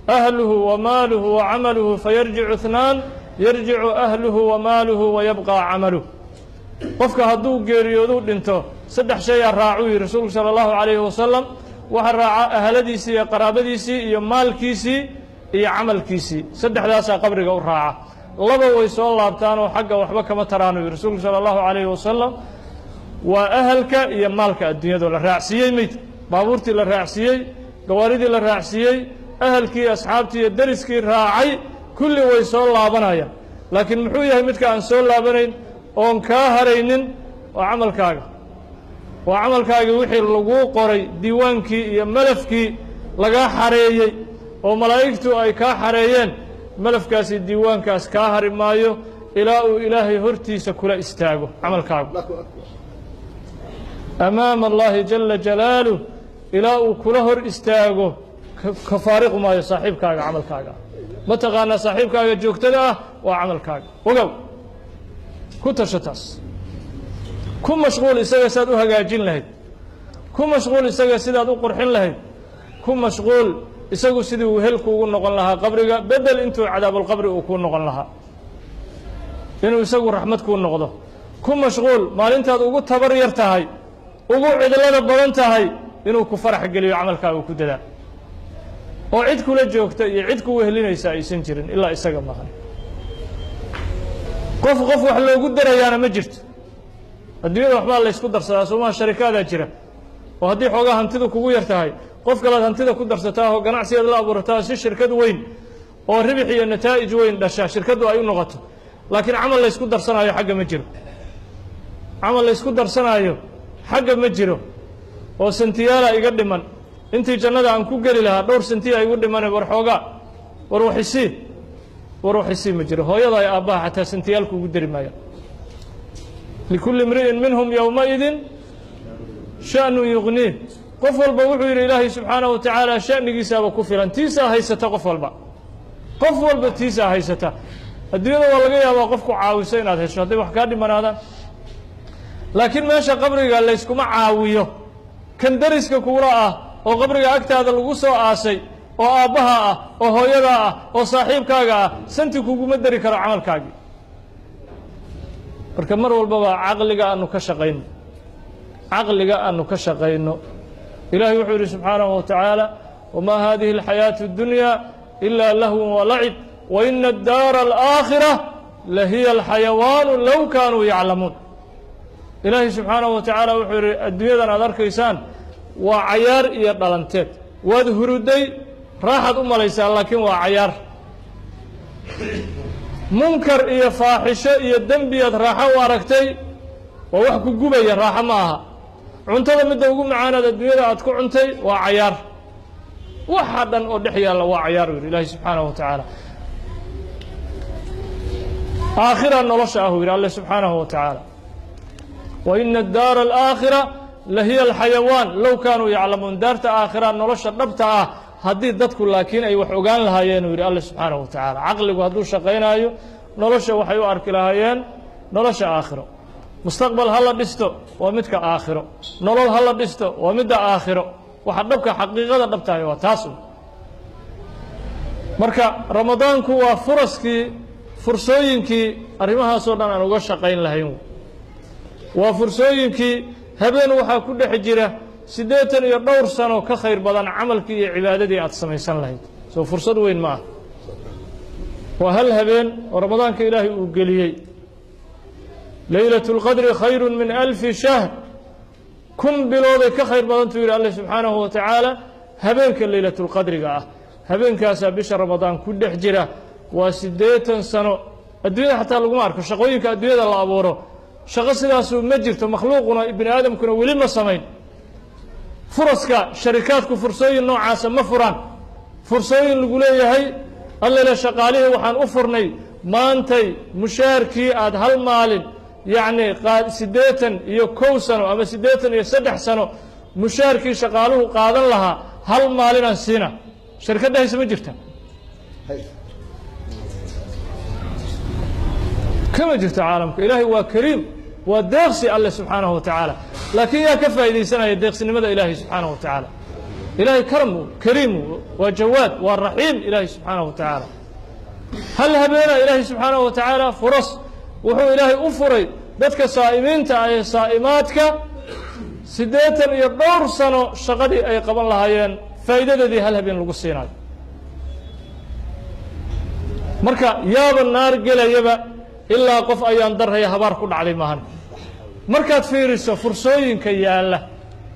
ahluhu wa maaluhu wa camaluhu, fayarjicu اثnaan, yarjicu ahluhu wa maaluhu wa yabqى camaluh. Qofka hadduu geeriyooduu dhinto, saddex shayaa raacuu yidhi rasuulku salى اllahu calayhi wasalam. Waxa raaca ahladiisii iyo qaraabadiisii iyo maalkiisii iyo camalkiisii. Saddexdaasaa qabriga u raaca. Laba way soo laabtaanoo xagga waxba kama taraanu yidhi rasuulku salى اllahu calayhi wasalam. Waa ahalka iyo maalka adduunyadoo la raacsiiyey meydka, baabuurtii la raacsiiyey, gawaaridii la raacsiiyey, ahalkii, asxaabtii iyo deriskii raacay, kulli way soo laabanayaan. Laakiin muxuu yahay midka aan soo laabanayn oon kaa haraynin? Waa camalkaaga. Waa camalkaagii wixii laguu qoray, diiwaankii iyo malafkii lagaa xareeyey oo malaa'igtu ay kaa xareeyeen. Malafkaasi, diiwaankaas kaa hari maayo ilaa uu Ilaahay hortiisa kula istaago camalkaagu amaama Allahi jala jalaaluh. Ilaa uu kula hor istaago ka faariqu maayo saaxiibkaaga camalkaaga. Ma taqaanaa saaxiibkaaga joogtada ah? Waa camalkaaga. Ogow, ku tasho taas, ku mashquul isaga siaad u hagaajin lahayd, ku mashquul isaga sidaad u qurxin lahayd, ku mashquul isagu sidii uu hel kuugu noqon lahaa qabriga, bedel intuu cadaabulqabri uu kuu noqon lahaa inuu isagu raxmad kuu noqdo. Ku mashquul maalintaad ugu tabar yar tahay, ugu cidlada badan tahay, inuu ku farax geliyo camalkaaga ku dadaal, oo cid kula joogta iyo cid ku wehlinaysa aysan jirin ilaa isaga maahan. Qof qof wax loogu darayaana ma jirto. Adduunyada waxbaa laysku darsadaa, soomaha? Sharikaadaa jira oo haddii xoogaa hantidu kugu yar tahay, qof kalead hantida ku darsataa oo ganacsigeed la abuurataa si shirkad weyn oo ribix iyo nataa'ij weyn dhasha shirkaddu ay u noqoto. Laakiin camal laysku darsanaayo xagga ma jiro. Camal laysku darsanaayo xagga ma jiro. Oo santiyaala iga dhiman intii jannada aan ku geli lahaa, dhowr santiya igu dhimane, war xoogaa, war waxisii, war waxisii, ma jiro. Hooyada ay aabbaha xataa santiyaal kuugu dari maayaan. Likulli imri'in minhum yowmaidin sha'nun yuqniih. Qof walba wuxuu yidhi Ilaahay subxaanahu wa tacaala sha'nigiisaaba ku filan, tiisaa haysata qof walba, qof walba tiisaa haysata. Adduunyada waa laga yaabaa qofku caawiso inaad hesho hadday wax kaa dhimanaadaan, laakiin meesha qabriga layskuma caawiyo. Kan deriska kugula ah oo qabriga agtaada lagu soo aasay oo aabbaha ah oo hooyadaa ah oo saaxiibkaaga ah santi kuguma dari karo camalkaagii. Marka mar walbaba caqliga aanu ka shaqayno, caqliga aanu ka shaqayno. Ilahay wuxuu yidhi subxaanahu wa tacaala: wamaa hadihi alxayaaةu اddunyaa ilaa lahwun walacib waina addaara alaakhira la hiya alxayawaanu low kaanuu yaclamuun. Ilaahay subxaanahu wa tacaala wuxuu yidhi adduunyadan aad arkaysaan waa cayaar iyo dhalanteed. Waad huruday, raaxaad u malaysaa, laakiin waa cayaar. Munkar iyo faaxisho iyo dembiyaad raaxo u aragtay, waa wax ku gubaya, raaxo ma aha. Cuntada midda ugu macaanaad adduunyada aad ku cuntay waa cayaar. Waxa dhan oo dhex yaalla waa cayaar, u yidhi Ilaahay subxaanahu wa tacaala. Aakhira nolosha ah, uu yidhi Alle subxaanahu wa tacaala. Wa ina addaara alaakhira la hiya alxayawaan low kaanuu yaclamuun. Daarta aakhira nolosha dhabta ah haddii dadku laakiin ay wax ogaan lahaayeen, uu yidhi Alle subxaanahu wa tacaala. Caqligu hadduu shaqaynaayo, nolosha waxay u arki lahaayeen nolosha aakhiro. Mustaqbal ha la dhisto, waa midka aakhiro. Nolol ha la dhisto, waa midda aakhiro. Waxa dhabka xaqiiqada dhabtahay waa taas un. Marka Ramadaanku waa furaskii, fursooyinkii arrimahaasoo dhan aan uga shaqayn lahayn. Waa fursooyinkii habeen waxaa ku dhex jira 80 iyo dhowr sano ka khayr badan camalkii iyo cibaadadii aad samaysan lahayd. Soo fursad weyn ma ah? Waa hal habeen oo Ramadaanka Ilaahay uu geliyey. Laylaة اlqadri khayru min 1000 shahr, 1000 bilooday ka khayr badantuu yidhi Alle subxaanahu wa tacaala habeenka leylatulqadriga ah. Habeenkaasaa bisha Ramadaan ku dhex jira, waa 80 sano. Adduunyada xataa laguma arko shaqooyinka adduunyada la abuuro, shaqo sidaasuu ma jirto. Makhluuquna, bini aadamkuna weli ma samayn. Furaska sharikaadku fursooyin noocaasa ma furaan, fursooyin lagu leeyahay allele shaqaalihii waxaan u furnay maantay mushaarkii aad hal maalin, yacni 81 sano ama 83 sano mushaarkii shaqaaluhu qaadan lahaa hal maalinaan siina. Sharikadda hayse ma jirta? Kama jirto caalamka. Ilaahay waa kariim, waa deeqsi Alle subxaanahu wa tacaala, laakiin yaa ka faa'iidaysanaya deeqsinimada Ilaahay subxaanahu wa tacaala? Ilaahay karmu kariimu, waa jawaad, waa raxiim Ilaahay subxaanahu wa tacaala. Hal habeena Ilaahay subxaanahu wa tacaala furas wuxuu Ilaahay u furay dadka saa'imiinta ah ee saa'imaadka 80 iyo dhowr sano shaqadii ay qaban lahaayeen faa'iidadeedii hal habeen lagu siinayo. Marka yaaba naar gelayaba ilaa qof ayaan darraya habaar ku dhacday maahan. Markaad fiiriso fursooyinka yaalla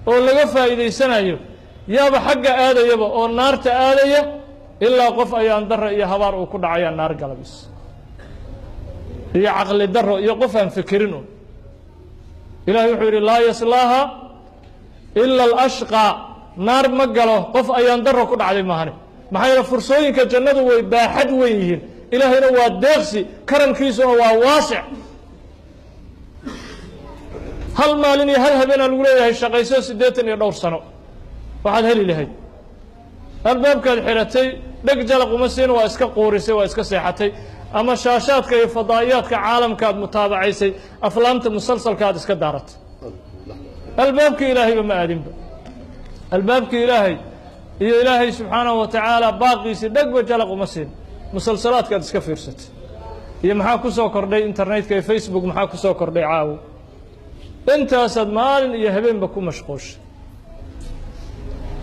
oo laga faa'iidaysanayo, yaaba xagga aadayaba oo naarta aadaya ilaa qof ayaan darra iyo habaar uu ku dhacayaa naar galabis iyo caqli darro iyo qof aan fekerin un. Ilahay wuxuu yidhi laa yaslaaha ila alashqaa, naar ma galo qof ayaan darro ku dhacday maahane. Maxaa yeele fursooyinka jannadu way baaxad weyn yihiin, Ilaahayna waa deeqsi, karamkiisuna waa waasic. Hal maalin iyo hal habeenaa lagu leeyahay shaqayso 80 iyo dhowr sano waxaad heli lahayd. Albaabkaad xiratay, dheg jalaq uma siin, waa iska quurisay, waa iska seexatay, ama shaashaadka iyo fadaa'iyaadka caalamkaad mutaabacaysay, aflaamta musalsalkaad iska daaratay. Albaabka Ilaahayba ma aadinba, albaabka Ilaahay iyo Ilaahay subxaanahu wa tacaala baaqiisii dhegba jalaq uma siin, musalsalaadkaad iska fiirsatay. Iyo maxaa ku soo kordhay internetka iyo Facebook? Maxaa ku soo kordhay caawo? Intaasaad maalin iyo habeenba ku mashquushay.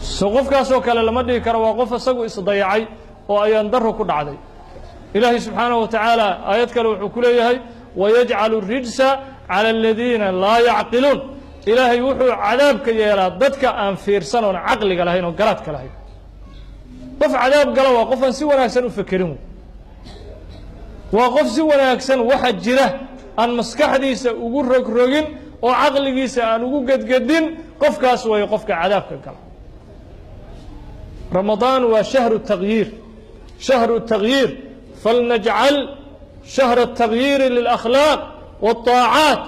So qofkaasoo kale lama dhihi karo waa qof isagu isdayacay oo ayaan daro ku dhacday. Ilaahay subxaanahu wa tacaala aayad kale wuxuu ku leeyahay wayajcalu rijsa cala aladiina laa yacqiluun. Ilaahay wuxuu cadaabka yeelaa dadka aan fiirsan oon caqliga lahayn oo garaadka lahayn. Qof cadaab gala waa qof aan si wanaagsan u fekerin, waa qof si wanaagsan waxa jira aan maskaxdiisa ugu rogrogin oo caqligiisa aan ugu gedgedin. Qofkaas way qofka cadaabka gala. Ramadaan waa shahru tagyiir, shahru tagyiir, falnajcal shahra tagyiiri lilakhlaaq waالطaacaat.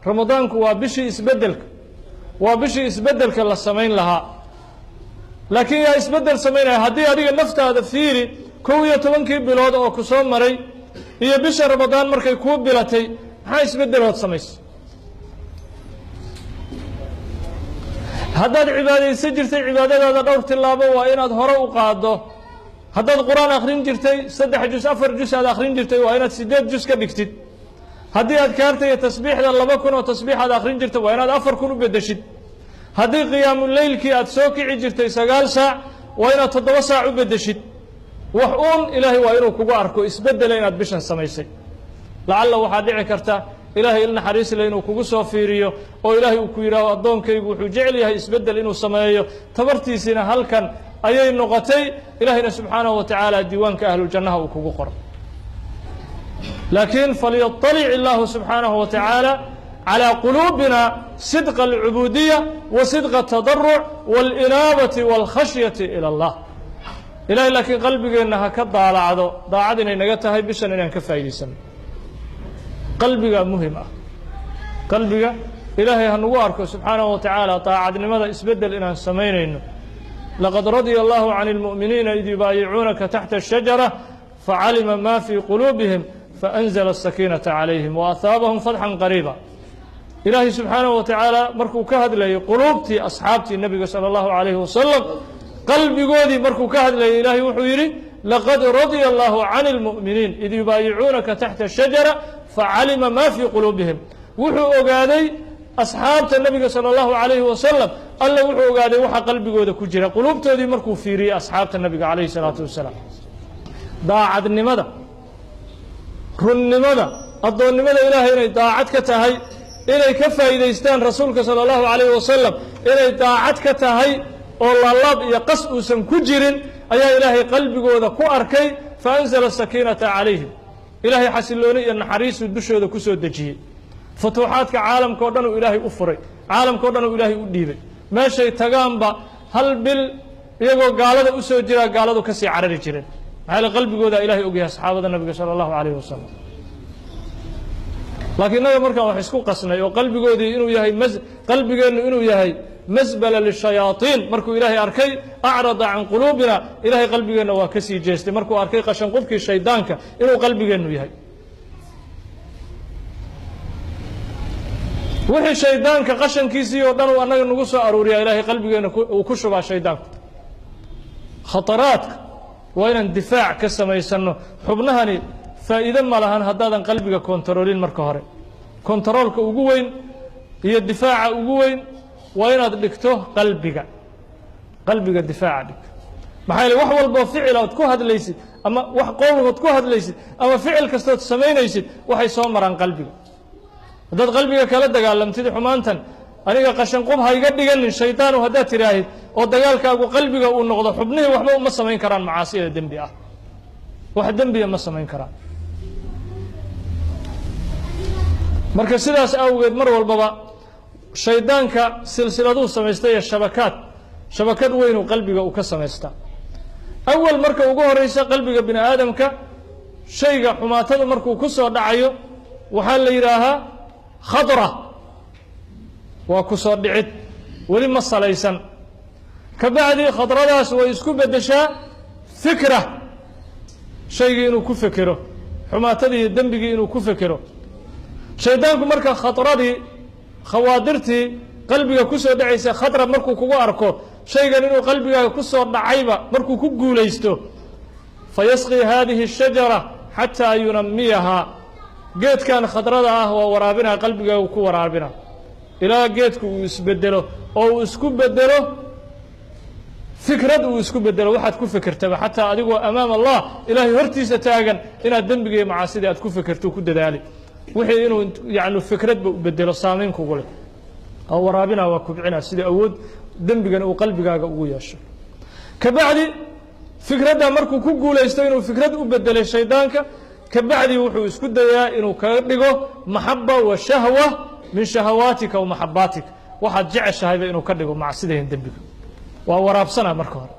Ramadaanku waa bishii isbeddelka, waa bishii isbeddelka la samayn lahaa. Laakiin yaa isbeddel samaynaya? Haddii adiga naftaada fiiri, 11kii bilood oo ku soo maray iyo bisha Ramadaan markay kuu bilatay, maxaa isbeddelood samaysay? Haddaad cibaadaysan jirtay, cibaadadaada dhowr tilaabo waa inaad hore u qaaddo. Haddaad Qur-aan akhrin jirtay, 3 jus 4 jus aad akhrin jirtay, waa inaad 8 jus ka dhigtid. Haddii adkaarta iyo tasbiixda 2000 oo tasbiix aad akhrin jirtay, waa inaad 4000 u beddeshid. Haddii qiyaamuleylkii aad soo kici jirtay 9 saac, waa inaad 7 saac u beddeshid. Wax uun Ilaahay waa inuu kugu arko isbeddela inaad bishan samaysay. Lacalla waxaa dhici karta Ilaahay il naxariis le inuu kugu soo fiiriyo oo Ilaahay uu ku yidhaaho addoonkaygu wuxuu jecel yahay isbeddel inuu sameeyo, tabartiisiina halkan ayay noqotay. Ilaahayna subxaanahu wa tacaala diiwaanka ahluljannaha uu kugu qoro. Laakiin falyaطalic illaahu subxaanahu wa tacaala calىa quluubina sidqa alcubuudiya wa sidqa atadaruc waاlinaabati wاlkhashyati ilى اllah. Ilahay laakiin qalbigeenna ha ka daalacdo daacad inay naga tahay bishan inaan ka faa'idaysano. Qalbiga muhim ah, qalbiga Ilaahay ha nagu arko subxaanahu wa tacaala daacadnimada isbeddel inaan samaynayno. Laqad radya allahu can اlmu'miniina id yubaayicuunaka taxta الshajara facalima ma fii quluubihim faأnzla الsakiinata calayhim waأhaabahum fatxan qariiba. Ilaahay subxaanahu wa tacaala markuu ka hadlayay quluubtii asxaabtii nebiga salى اllahu calayhi wasalam, qalbigoodii markuu ka hadlayay, Ilaahay wuxuu yidhi: laqad radya allahu can اlmu'miniin id yubaayicuunaka taxta الshajara facalima ma fii quluubihim. Wuxuu ogaaday asxaabta nebiga salى اllahu calayhi wasalam, Alla wuxuu ogaaday waxa qalbigooda ku jira. Quluubtoodii markuu fiiriyey asxaabta nebiga calayhi salaatu wasalaam, daacadnimada, runnimada, addoonnimada Ilaahay inay daacad ka tahay, inay ka faa'iidaystaan rasuulka salى اllahu calayhi wasalam inay daacad ka tahay oo laalaab iyo qas uusan ku jirin, ayaa Ilaahay qalbigooda ku arkay. Faanzala sakiinata calayhim, Ilaahay xasilooni iyo naxariisuu dushooda ku soo dejiyey. Futuuxaadka caalamka o dhan uu Ilaahay u furay, caalamka o dhan uu Ilaahay u dhiibay. Meeshay tagaanba hal bil iyagoo gaalada u soo jiraa gaaladu ka sii carari jireen. Maxaa yaele qalbigoodaa Ilahay ogyahay asxaabada nabiga sala allahu calayhi wasalam. Laakiin innaga markaan wax isku qasnay oo qalbigoodii inuu yahay qalbigeennu inuu yahay masbala lishayaaطiin markuu Ilaahay arkay, acrada can quluubina, Ilahay qalbigeenna waa ka sii jeestay markuu arkay qashanqubkii shaydaanka inuu qalbigeennu yahay. Wixii shaydaanka qashankiisii oo dhan uu annaga nagu soo aruuriyaa Ilaahay qalbigeenna uu ku shubaa shaydaanku. Khataraadka waa inaan difaac ka samaysanno. Xubnahani faa'iide ma lahan haddaadan qalbiga kontaroolin. Marka hore kontaroolka ugu weyn iyo difaaca ugu weyn waa inaad dhigto qalbiga, qalbiga difaaca dhig. Maxaa yeele wax walboo ficil ood ku hadlaysid ama wax qowlkood ku hadlaysid ama ficil kastood samaynaysid waxay soo maraan qalbiga. Haddaad qalbiga kala dagaalamtid xumaantan, aniga qashanqub ha iga dhiganin shaydaanu haddaad tidhaahid oo dagaalkaagu qalbiga uu noqdo, xubnihii waxba uma samayn karaan macaasida dembi ah, wax dembiya ma samayn karaan. Marka sidaas awgeed mar walbaba shaydaanka silsiladuu samaystay ee shabakaad, shabakad weynuu qalbiga uu ka samaystaa. Awal marka ugu horeysa qalbiga bini aadamka shayga xumaatada markuu ku soo dhacayo waxaa la yidhaahaa khadra, waa ku soo dhicid weli ma salaysan. Ka bacdi khadradaas way isku beddeshaa fikra, shaygii inuu ku fekero, xumaatadii iyo dembigii inuu ku fekero. Shaydaanku marka khadradii, khawaadirtii qalbiga ku soo dhacaysa khadra markuu kugu arko shaygan inuu qalbigaaga ku soo dhacayba markuu ku guulaysto, fayasqii haadihi الshajara xataa yunamiyahaa, geedkan khadrada ah waa waraabinaa, qalbigaagu ku waraabina ilaa geedku uu isbedelo oo uu isku bedelo fikrad, uu isku bedelo waxaad ku fekertaba. Xataa adigoo amaam Allah, Ilaahay hortiisa taagan, inaad dembiga iyo macaasidii aad ku fekerto ku dadaali, wixii inuu yani fikradba u bedelo saamayn kugu leh oo waraabina, waa kubcina sida awood dembigan uu qalbigaaga ugu yeesho. Kabacdi fikradda markuu ku guulaysto inuu fikrad u bedelay shaydaanka, kabacdi wuxuu isku dayaa inuu kaga dhigo maxaba wa shahwa min shahawaatika wa maxabaatika, waxaad jeceshahayba inuu ka dhigo macsidayan dembiga. Waa waraabsanaa marka hore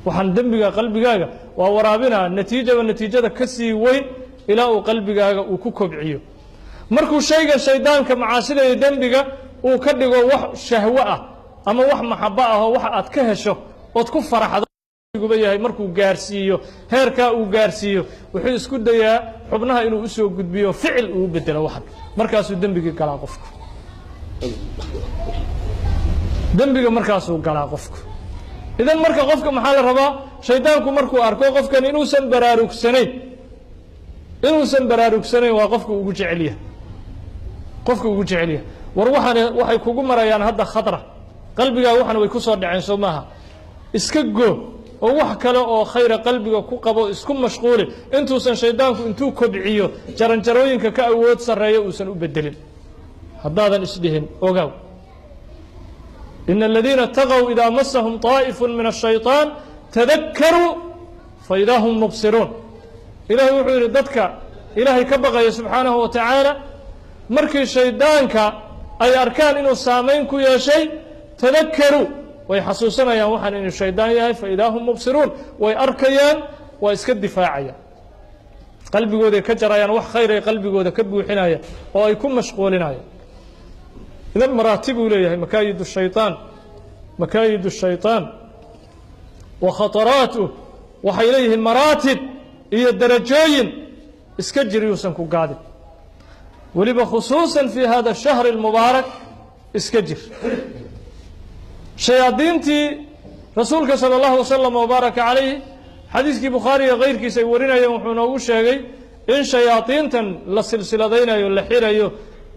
waxaan dembiga qalbigaaga waa waraabinaa, natiijaba natiijada ka sii weyn ilaa uu qalbigaaga uu ku kobciyo. Markuu shaygan shaydaanka macaasida iyo dembiga uu ka dhigo wax shahwo ah ama wax maxabo ah oo wax aad ka hesho ood ku faraxdo guba yahay, markuu gaarsiiyo heerkaa uu gaarsiiyo, wuxuu isku dayaa xubnaha inuu usoo gudbiyo, ficil uu bedelo waxan. Markaasuu dembigii galaa qofku, dembiga markaasuu galaa qofku. Idan marka qofka maxaa la rabaa? Shaydaanku markuu arko qofkan inuusan baraarugsanayn, inuusan baraarugsanayn, waa qofka ugu jecel yahay, qofka ugu jecel yahay. War waxaan waxay kugu marayaan hadda khadra qalbigaa, waxan way ku soo dhaceen soo maaha, iska goo. oo wax kale oo khayra qalbiga ku qabo, isku mashquuli intuusan shaydaanku intuu kobciyo jaranjarooyinka ka awood sarreeyo uusan u bedelin. Haddaadan isdhihin, ogaaw, ina aladiina taqow idaa masahum طaa'ifu min الshayطaan tadakkaruu faidaa hum mubsiruun. Ilaahay wuxuu yidhi, dadka ilaahay ka baqaya subxaanahu wa tacaala markii shaydaanka ay arkaan inuu saamayn ku yeeshay, tadakkaruu, way xasuusanayaan waxaan inuu shaydaan yahay, faidaa hum mubsiruun, way arkayaan, waa iska difaacayaan, qalbigooday ka jarayaan, wax khayr ay qalbigooda ka buuxinaya oo ay ku mashquulinayaan. Idan maraatib uu leeyahay makaayid shayطaan, makaayid الshayطaan wa khataraatuh waxay leeyihiin maraatib iyo darajooyin. Iska jir yuusan ku gaadin, weliba khusuusan fi hada الشhahr الmubaarak iska jir. Shayaadiintii rasuulka salى اllahu wasalam wabaaraka calayh, xadiiskii Bukhaariga kayrkiisa ay warinayeen, wuxuu noogu sheegay in shayaadiintan la silsiladaynayo, la xirayo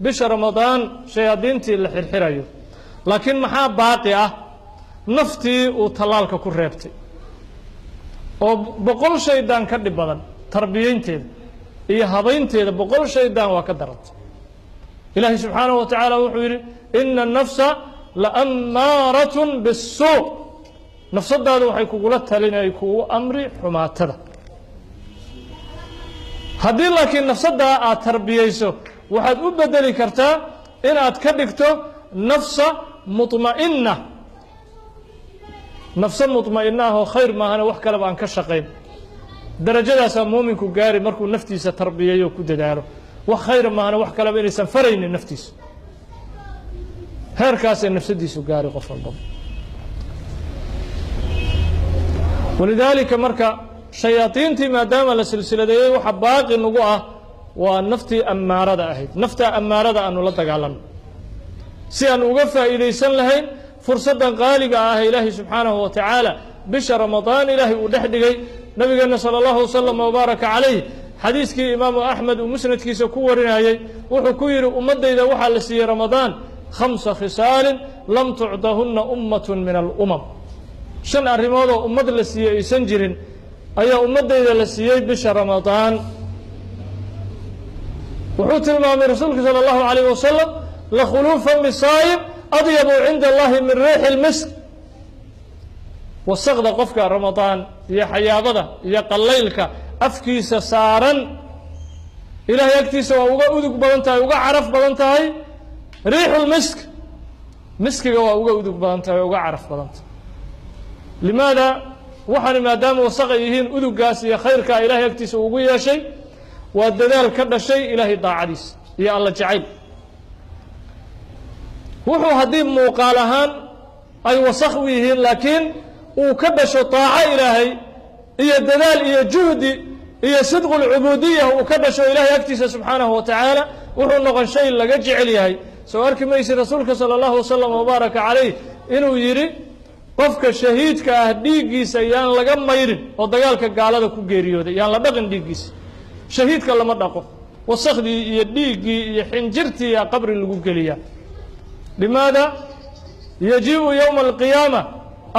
bisha Ramadaan, shayaadiintii la xirxirayo. Laakiin maxaa baaqi ah? Naftii uu tallaalka ku reebtay oo 100 shaydaan ka dhib badan, tarbiyeynteeda iyo habaynteeda 100 shaydaan waa ka darantay. Ilaahay subxaanahu wa tacaala wuxuu yidhi: ina الnafsa la'ammaaratun biالsuu, nafsadaadu waxay kugula talinay, kugu amri xumaatada. Haddii laakiin nafsaddaa aad tarbiyeyso, waxaad u bedeli kartaa inaad ka dhigto nafsa muطma'ina, nafso muطma'ina ah oo khayr maahane wax kaleba aan ka shaqayn. Darajadaasaa muuminku gaari markuu naftiisa tarbiyeeyo, ku dadaalo wax khayra maahane wax kaleba inaysan faraynin naftiisa. Heerkaasay nafsadiisu gaari qof walbaba. Walidaalika marka shayaadiintii maadaama la silsiladeeyey, waxa baaqi nagu ah waa naftii ammaarada ahayd. Naftaa ammaarada aanu la dagaalanno si aan uga faa'iidaysan lahayn fursaddan qaaliga ah ee Ilaahay subxaanahu wa tacaala bisha Ramadaan Ilaahay uu dhex dhigay. Nabigeenna sala allahu wasalam wabaaraka calayh, xadiiskii Imaamu Axmed uu musnadkiisa ku warinayey, wuxuu ku yidhi: ummaddayda waxaa la siiyey Ramadaan khamsa khisaalin lam tucdahunna ummatun min alumam. 5 arrimoodoo ummad la siiyey aysan jirin ayaa ummaddayda la siiyey bisha Ramadaan. Wuxuu tilmaamay rasuulku sala allahu alayh wasalam: lakhuluufa misaayib adyabu cinda allahi min riixi lmisk. Wasaqda qofka Ramadaan iyo xayaabada iyo qallaylka afkiisa saaran, Ilaahay agtiisa waa uga udug badan tahay, uga caraf badan tahay riixulmisk, miskiga waa uga udug badan tahay, waa uga caraf badan tahay. Limaada? Waxaani maadaama wasaqay yihiin, udugaas iyo khayrkaa Ilahay agtiisa ugu yeeshay waa dadaal ka dhashay Ilaahay daacadiisa iyo Alla jacayl. Wuxuu haddii muuqaal ahaan ay wasakh u yihiin, laakiin uu ka dhasho daaco Ilaahay iyo dadaal iyo juhdi iyo sidqu lcubuudiya uu ka dhasho, Ilaahay agtiisa subxaanahu wa tacaala wuxuu noqon shay laga jecel yahay. Soo arki maysid rasuulka sala allahu wasalam wabaaraka calayh inuu yidhi: qofka shahiidka ah dhiiggiisa yaan laga mayrin, oo dagaalka gaalada ku geeriyooday yaan la dhaqin dhiiggiisa? Shahiidka lama dhaqo, wasakhdii iyo dhiiggii iyo xinjirtii yaa qabri lagu geliyaa. Limaada? Yajii'u yowma alqiyaama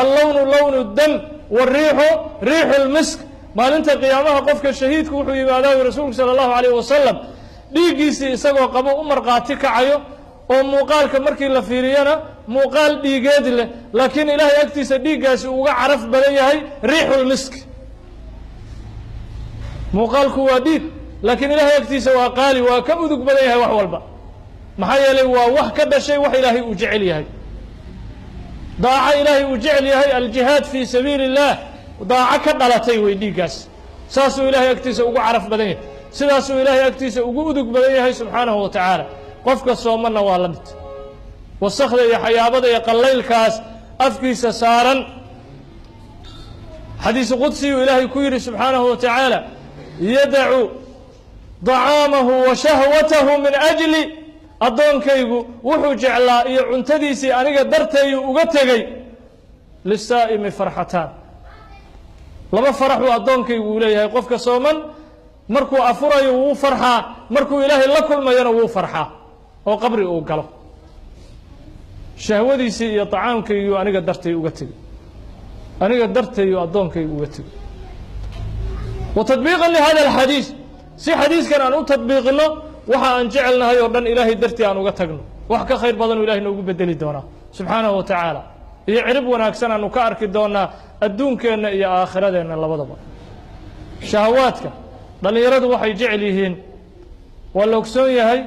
allownu lownu dam wariixu riixu lmisk. Maalinta qiyaamaha qofka shahiidku wuxuu yimaadaa, rasuulku sala allahu alayh wasalam, dhiiggiisii isagoo qabo u markhaati kacayo, oo muuqaalka markii la fiiriyana muuqaal dhiigeed leh, laakiin Ilaahay agtiisa dhiiggaasi uga caraf badan yahay riixulmisk. Muuqaalku waa dhiig, laakiin Ilaahay agtiisa waa qaali, waa ka udug badan yahay wax walba. Maxaa yeelay waa wax ka dhashay wax Ilaahay uu jecel yahay, daaco Ilaahay uu jecel yahay, aljihaad fii sabiili اllah, daaco ka dhalatay wey dhiiggaas. Saasuu Ilaahay agtiisa ugu caraf badan yahay, sidaasuu Ilaahay agtiisa ugu udug badan yahay subxaanahu wa tacaala. Qofka soomanna waa la mid, wasakda iyo xayaabada iyo qallaylkaas afkiisa saaran. Xadiisu qudsiguu Ilaahay ku yidhi subxaanahu wa tacaala: yadacu dacaamahu wa shahwatahu min ajli, addoonkaygu wuxuu jeclaa iyo cuntadiisii aniga darteeyuu uga tegey. Lisaa'imi farxataan, laba faraxuu addoonkaygu uu leeyahay. Qofka sooman markuu afurayo wuu farxaa, markuu Ilaahay la kulmayana wuu farxaa oo qabri uu galo. Shahwadiisii iyo طacaamkayguu aniga dartay uga tegey. Aniga darteeyu addoonkaygu uga tegay. Wa tadbiiqan lihada alxadiis, si xadiiskan aan u tadbiiqino, waxa aan jecelnahay oo dhan Ilaahay dartii aan uga tagno, wax ka khayr badanuu Ilahay noogu bedeli doonaa subxaanahu wa tacaala, iyo cirib wanaagsan aanu ka arki doonaa adduunkeenna iyo aakhiradeenna labadaba. Shahawaadka dhallinyaradu waxay jecel yihiin, waa la ogsoon yahay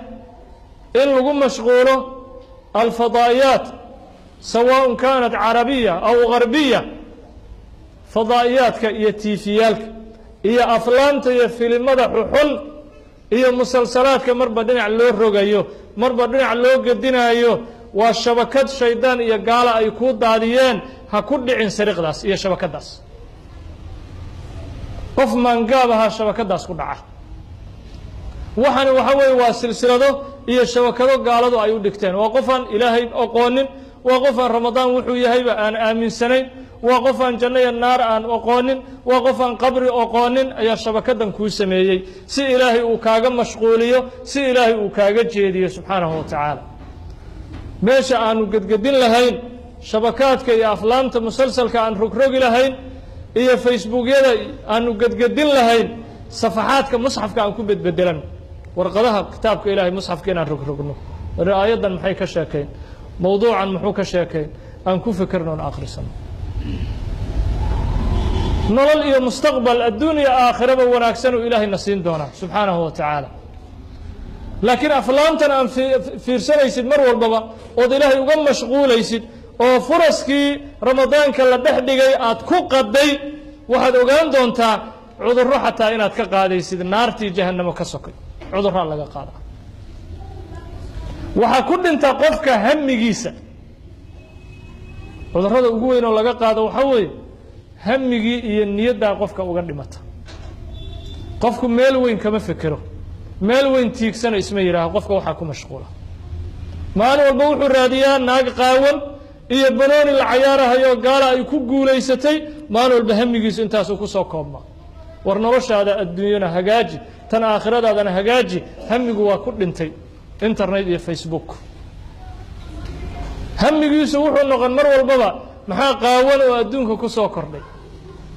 in lagu mashquulo alfadaa'iyaat, sawaaء kaanat carabiya aw garbiya, fadaa'iyaadka iyo tiifiyaalka iyo aflaamta iyo filimada xuxun iyo musalsalaadka marba dhinac loo rogayo, marba dhinac loo gedinaayo. Waa shabakad shaydaan iyo gaala ay kuu daadiyeen. Ha ku dhicin sariiqdaas iyo shabakaddaas. Qof maangaab ahaa shabakaddaas ku dhaca. Waxani waxa weeye waa silsilado iyo shabakado gaaladu ay u dhigteen. Waa qofaan Ilaahay oqoonin, waa qofaan Ramadaan wuxuu yahayba aan aaminsanayn, waa qofaan janno iyo naar aan oqoonin, waa qofaan qabri oqoonin ayaa shabakadan kuu sameeyey, si Ilaahay uu kaaga mashquuliyo, si Ilaahay uu kaaga jeediyo subxaanahu wa tacaala. Meesha aanu gedgedin lahayn shabakaadka iyo aflaamta musalsalka aan rogrogi lahayn iyo Facebookyada aanu gedgedin lahayn, safaxaadka musxafka aan ku bedbedelan, warqadaha kitaabka Ilahay, musxafka inaan rogrogno. Aayaddan maxay ka sheekayn? Mowduucan muxuu ka sheekayn? Aan ku fikirno on akhrisano. Nolol iyo mustaqbal adduun iyo aakhiraba wanaagsan uu Ilaahayna siin doonaa subxaanahu wa tacaala. Laakiin aflaamtan aan fiirsanaysid mar walbaba ood Ilaahay uga mashquulaysid oo furaskii Ramadaanka la dhex dhigay aad ku qaday, waxaad ogaan doontaa cudurro xataa inaad ka qaadaysid. Naartii jahannamo ka sokay cudurraa laga qaadaa. Waxaa ku dhinta qofka hamigiisa. Cudurrada ugu weyn oo laga qaado waxaa weeye hamigii iyo niyaddaa qofka uga dhimata. Qofku meel weyn kama fekero, meel weyn tiigsana isma yidhaaho. Qofka waxaa ku mashquula maalin walba wuxuu raadiyaa naag qaawan iyo banooni la cayaarahayo gaala ay ku guulaysatay. Maalin walba hamigiisu intaasuu ku soo koobmaa. War noloshaada adduunyana hagaaji, tan aakhiradaadana hagaaji. Hamigu waa ku dhintay internet iyo Facebook. Hamigiisu wuxuu noqon mar walbaba maxaa qaawan oo adduunka ku soo kordhay.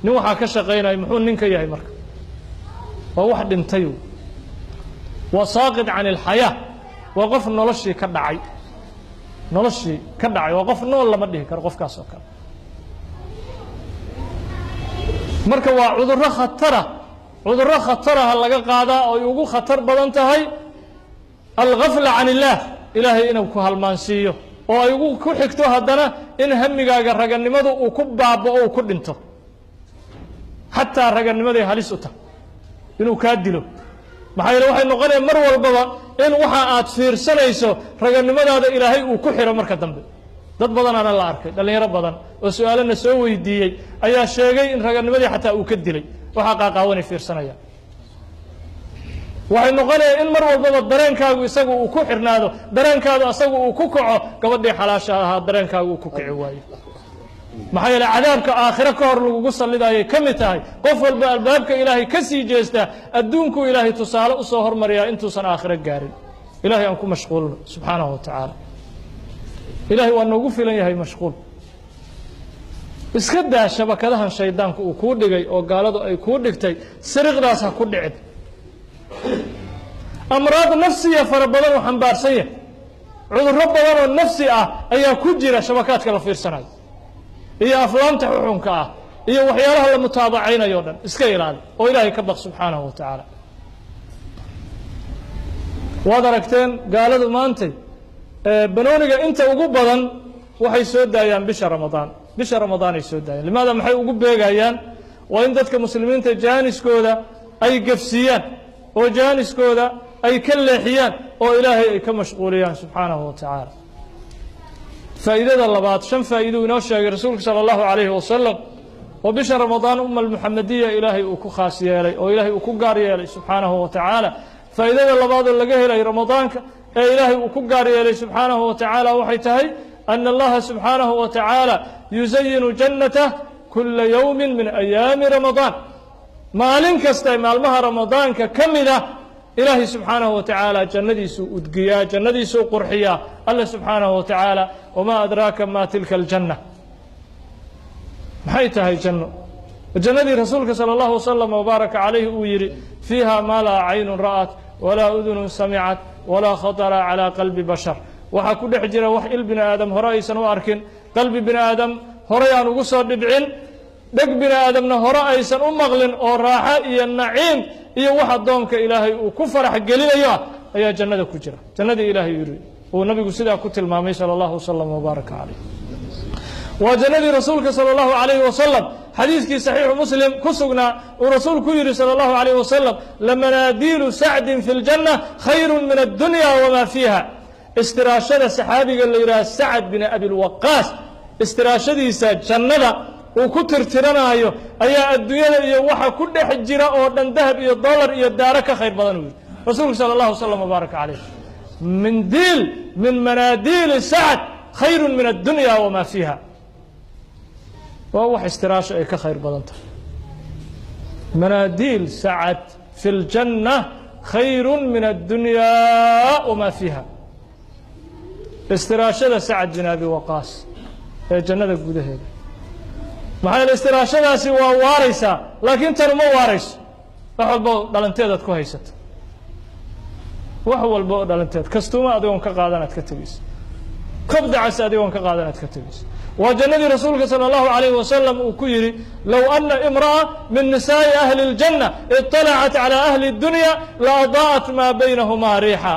Nin waxaa ka shaqaynaya muxuu nin ka yahay? Marka waa wax dhintay, waa saaqid can ilxayaa, waa qof noloshii ka dhacay, noloshii ka dhacay. Waa qof nool lama dhihi karo qofkaas oo kale. Marka waa cudurro khatara, cudurro khataraha laga qaadaa oo ay ugu khatar badan tahay algafla can illaah, Ilaahay inuu ku halmaansiiyo, oo ay ugu ku xigto haddana in hamigaaga raganimadu uu ku baaba'o, uu ku dhinto. Xataa raganimaday halis u tahay inuu kaa dilo. Maxaa yeele waxay noqonaya mar walbaba in waxa aad fiirsanayso raganimadaada Ilaahay uu ku xiro marka dambe. Dad badanaana la arkay, dhallinyaro badan oo su-aalana soo weydiiyey ayaa sheegay in raganimadii xataa uu ka dilay waxaa qaaqaawanay fiirsanayaan. Waxay noqonaya in mar walbaba dareenkaagu isagu uu ku xirnaado, dareenkaadu asagu uu ku kaco, gabadhii xalaasha ahaa dareenkaagu uu ku kici waayo. Maxaa yeele cadaabka aakhiro ka hor lagugu sallidayay ka mid tahay. Qof walba albaabka Ilaahay ka sii jeestaa adduunkuu Ilaahay tusaale u soo hormariyaa intuusan aakhiro gaarin. Ilahay aan ku mashquulno subxaanahu wa tacaala. Ilahay waa noogu filan yahay. Mashquul iska daa shabakadahan shaydaanku uu kuu dhigay oo gaaladu ay kuu dhigtay, sariiqdaas ha ku dhicin. Amraad nafsiya fara badan uu xambaarsan yahay, cudurro badan oo nafsi ah ayaa ku jira shabakaadka la fiirsanayo iyo aflaamta xuxunka ah iyo waxyaalaha la mutaabacaynayo o dhan. Iska ilaali oo Ilaahay ka baq subxaanahu wa tacaala. Waad aragteen gaaladu maantay banooniga inta ugu badan waxay soo daayaan bisha Ramadaan, bisha Ramadaanay soo daayaan. Limaada maxay ugu beegayaan? Waa in dadka muslimiinta jaaniskooda ay gafsiiyaan oo jaaniskooda ay ka leexiyaan oo Ilaahay ay ka mashquuliyaan subxaanahu wa tacaala. Faa'iidada labaad, shan faa'iidou inoo sheegay rasuulku sala allahu calayhi wasalam oo bisha Ramadaan umma almuxamadiya Ilaahay uu ku khaas yeelay oo Ilaahay uu ku gaar yeelay subxaanahu wa tacaala. Faa'iidada labaadoo laga helay Ramadaanka ee Ilaahay uu ku gaar yeelay subxaanahu wa tacaala waxay tahay ana allaha subxaanahu wa tacaala yusayinu jannatah kula yowmin min ayaami Ramadaan. Maalin kasta maalmaha Ramadaanka ka mid ah Ilaahay subxaanahu wa tacaala jannadiisuu udgiyaa, jannadiisuu qurxiyaa Alla subxaanahu wa tacaala. Wamaa adraaka ma tilka aljanna? Maxay tahay janno? Jannadii rasuulka sala allahu wasalam wabaaraka calayhi uu yidhi fiiha maa laa caynun ra'at walaa udunun samicat walaa khatara calaa qalbi bashar. Waxaa ku dhex jira wax il bini aadam hore aysan u arkin, qalbi bini aadam horey aan ugu soo dhibcin, dheg bini aadamna hore aysan u maqlin, oo raaxo iyo naciim iyo wax addoonka ilaahay uu ku farax gelinayo ah ayaa jannada ku jira. Jannadii ilaahay yidhi uu nabigu sidaa ku tilmaamay sala allahu wasalam wabaaraka calayh. Waa jannadii rasuulka sala allahu calayhi wasalam xadiiskii saxiixu Muslim ku sugnaa uu rasuulku yidhi sala allahu calayhi wasalam: lamanaadiilu sacdin fi ljanna khayru min addunya wamaa fiiha. Istiraashada saxaabiga la yidhaha Sacad bin Abilwaqaas, istiraashadiisa jannada uu ku tirtiranaayo ayaa adduunyada iyo waxa ku dhex jira oo dhan, dahab iyo dollar iyo daaro, ka khayr badan, uu yidhi rasuulku sala allahu wasalam wabaaraka calayh. Mindiil min manaadiili Sacd khayru min addunya wamaa fiiha. Waa wax istiraasho ay ka khayr badan tahay. Manaadiil Sacad fi ljanna khayru min addunyaa wamaa fiiha. Istiraashada Sacad bin Abi Waqaas ee jannada gudaheeda, maxaa yeele istiraashadaasi waa waaraysaa, laakiin tan uma waarayso. Wax walba oo dhalanteedaad ku haysato, wax walba oo dhalanteed kastuuma adigoon ka qaadan aad ka tegeyso, kobdacas adigoon ka qaadan aad ka tegeyso. Waa jannadii rasuulka salى اllahu عalayh wasalam uu ku yidhi: low ana imraأa min nisaaءi ahli اljanna iطalacat calى ahli اdunya la adaa'at maa baynahumaa riixa.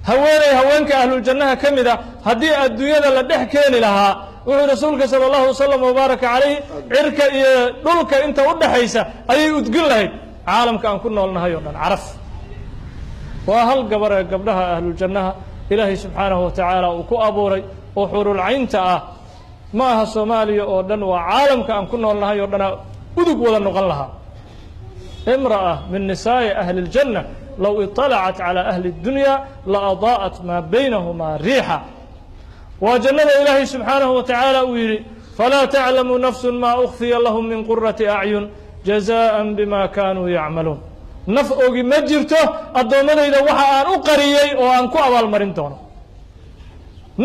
Haweeney haweenka ahluljannaha ka mid a haddii adduunyada la dhex keeni lahaa, wuxuu rasuulka sala allahu wasalam wabaaraka calayh, cirka iyo dhulka inta u dhexaysa ayay udgin lahayd caalamka aan ku noolnahay oo dhan caraf. Waa hal gabar ee gabdhaha ahluljannaha ilaahay subxaanahu wa tacaala uu ku abuuray oo xurulcaynta ah. Ma aha Soomaaliya oo dhan, waa caalamka aan ku noolnahay oo dhanaa udug wada noqon lahaa. Imra'a min nisaa'i ahli اljanna low iطalacat calى ahli اdunya la adaa'at maa baynahumaa riixa. Waa jannada ilaahay subxaanahu wa tacaala uu yidhi: falaa taclamu nafsu maa ukfiya lahum min qurati acyun jazaءa bima kaanuu yacmaluun. Naf ogi ma jirto addoommadayda waxa aan u qariyey oo aan ku abaalmarin doono.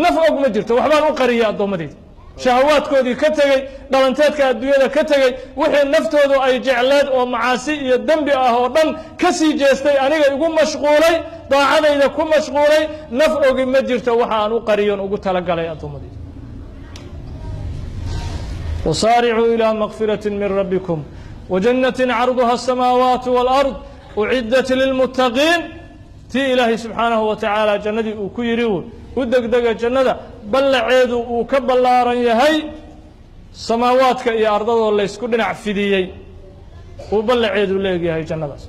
Naf og ma jirto waxbaan u qariyey addoommadayda shahawaadkoodii ka tegey, dhalanteedka adduunyada ka tegey, wixii naftoodu ay jecleed oo macaasi iyo dembi ah oo dhan ka sii jeestay, aniga igu mashquulay, daacadayda ku mashquulay. Naf ogi ma jirto waxa aan u qariyon ugu talagalay addoommadayda. Wasaaricuu ilىa makfirati min rabbikum wajanati carduha asamaawaatu wاlard uciddat lilmuttaqiin. Tii ilaahay subxaanahu wa tacaala jannadii uu ku yidhi u degdega jannada ballaceedu uu ka ballaaran yahay samaawaadka iyo ardadoo laysku dhinac fidiyey uu ballaceedu leegyahay jannadaas.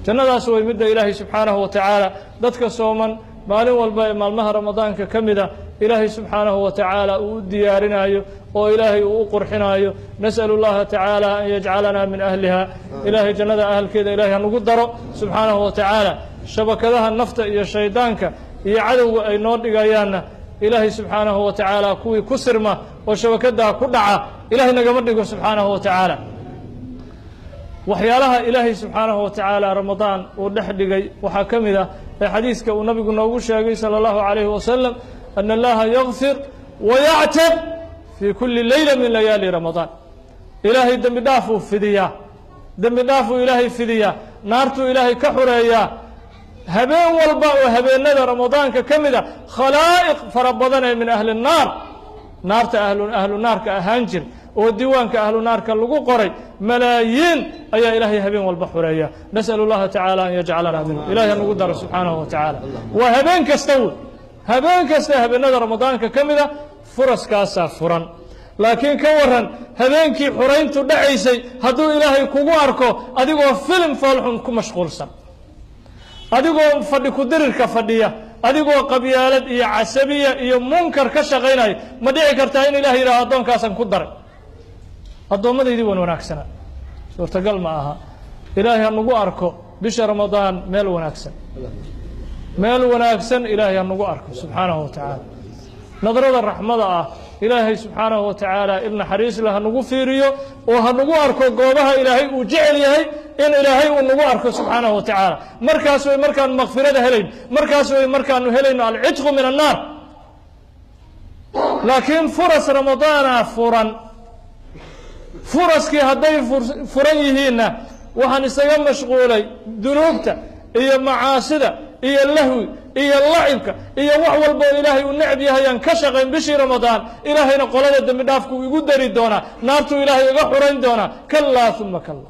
Jannadaas way midda ilaahay subxaanahu wa tacaala dadka sooman maalin walba ee maalmaha ramadaanka ka mida ilaahay subxaanahu wa tacaala uu u diyaarinaayo oo ilaahay uu u qurxinaayo. Nas'alu llaha tacaala an yajcalana min ahliha. Ilaahay jannada ahalkeeda ilahay hanugu daro subxaanahu wa tacaala. Shabakadaha nafta iyo shaydaanka iyo cadowga ay noo dhigayaanna ilaahay subxaanahu wa tacaala kuwii ku sirma oo shabakadaa ku dhaca ilaahay nagama dhigo subxaanahu wa tacaala. Waxyaalaha ilaahay subxaanahu wa tacaala ramadaan uu dhex dhigay waxaa ka mid ah ee xadiiska uu nabigu noogu sheegay sala allahu calayhi wasalam ana allaha yakfir wayactiq fii kulli leyla min layaali ramadaan. Ilaahay dembi dhaafuu fidiyaa, dembi dhaafuu ilaahay fidiyaa, naartuu ilaahay ka xureeyaa habeen walba oo habeenada ramadaanka ka mid a khalaa'iq fara badan ee min ahli naar, naarta ahlu naarka ahaan jir oo diiwaanka ahlu naarka lagu qoray, malaayiin ayaa ilaahay habeen walba xureeya. Nas'al اllaha tacaala an yajcalana minhu. Ilahay hanugu daro subxaanahu wa tacaala. Waa habeen kasta wey, habeen kasta habeenada ramadaanka ka mida furaskaasaa furan. Laakiin ka waran habeenkii xurayntu dhacaysay hadduu ilaahay kugu arko adigoo filim foolxun ku mashquulsan, adigoo fadhi ku-dirirka fadhiya, adigoo qabyaalad iyo casabiya iyo munkar ka shaqaynaya? Ma dhici kartaa in ilahay yidhaho addoonkaasaan ku daray addoomadaydii wan wanaagsanaa? Suurtagal ma aha. Ilaahay ha nagu arko bisha ramadaan meel wanaagsan, meel wanaagsan ilaahay ha nagu arko subxaanahu wa tacaala. Nadrada raxmada ah ilaahay subxaanahu wa tacaala il naxariis leh ha nagu fiiriyo oo ha nagu arko goobaha ilaahay uu jecel yahay in ilaahay uu nagu arko subxaanahu wa tacaala. Markaas way markaanu makfirada helayn, markaas way markaanu helayno alcitqu min annaar. Laakiin furas ramadaana furan. Furaskii hadday furan yihiinna waxaan isaga mashquulay dunuubta iyo macaasida iyo lahwi iyo lacibka iyo wax walba oo ilaahay uu necb yahayaan ka shaqayn bishii Ramadaan. Ilaahayna qolada dembi dhaafku igu dari doonaa, naartuu ilaahay iga xurayn doonaa. Kalaa uma kalla,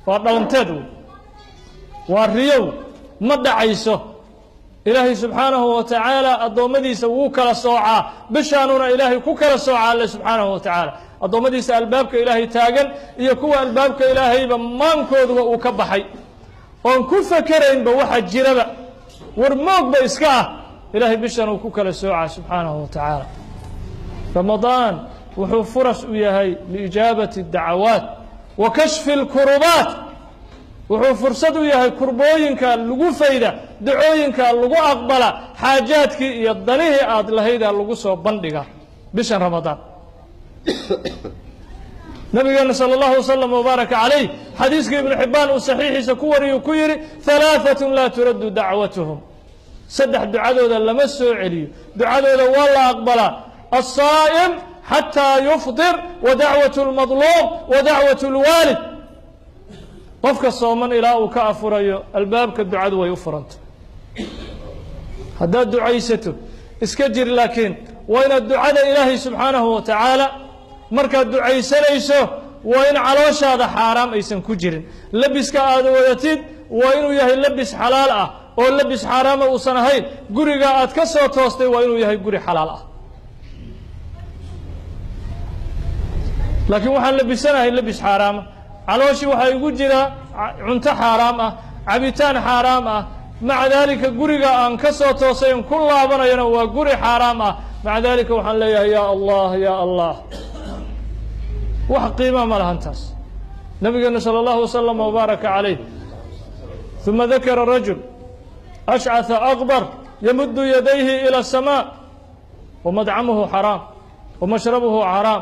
waa dhalanteed wey, waa riyow, ma dhacayso. Ilaahay subxaanahu wa tacaala addoommadiisa wuu kala soocaa, bishaanuna ilaahay ku kala soocaa. Alle subxaanahu wa tacaala addoommadiisa albaabka ilaahay taagan iyo kuwa albaabka ilaahayba maankooduba uu ka baxay oon ku fakeraynba waxa jiraba, war moogba iska ah, ilaahay bishan uu ku kala soocaa subxaanahu wa tacaala. Ramadaan wuxuu furas u yahay liijaabati dacawaat wa kashfi اlkurubaat. Wuxuu fursad u yahay kurbooyinka lagu fayda, dacooyinka lagu aqbala, xaajaadkii iyo danihii aad lahaydaa lagu soo bandhiga bishan Ramadaan. Nabigeena salى اllahu waslm wbaaraka calayh xadiiska Ibnu Xibbaan uu saxiixiisa ku wariyu ku yidhi: ثalaaثaة laa turaddu dacwatuhum, saddex ducadooda lama soo celiyo, ducadooda waa la aqbalaa: الصaa'im xatىa yufطir, wa dacwaة اlmadluum, wa dacwaة اlwaalid. Qofka sooman ilaa uu ka afurayo albaabka ducadu way u furanta. Haddaad ducaysato iska jir, laakiin waa inaad ducada ilaahay subxaanahu wa tacaala markaad ducaysanayso waa in calooshaada xaaraam aysan ku jirin. Labiska aad wadatid waa inuu yahay labis xalaal ah oo labis xaaraama uusan ahayn. Guriga aad ka soo toostay waa inuu yahay guri xalaal ah. Laakiin waxaan labisanahay labis xaaraama, calooshii waxaa igu jira cunto xaaraam ah, cabitaan xaaraam ah, maca daalika guriga aan ka soo toosay on ku laabanayona waa guri xaaraam ah, maca daalika waxaan leeyahay yaa Allah, yaa Allah, wax qiimaa ma lahan taas. Nabigeena salى اllahu waslama wbaaraka calayh ثuma dakara rajul ashcaثa akbar yamuddu yadayhi ilى الsamاء wamadcamuhu xaraam wamashrabuhu xaraam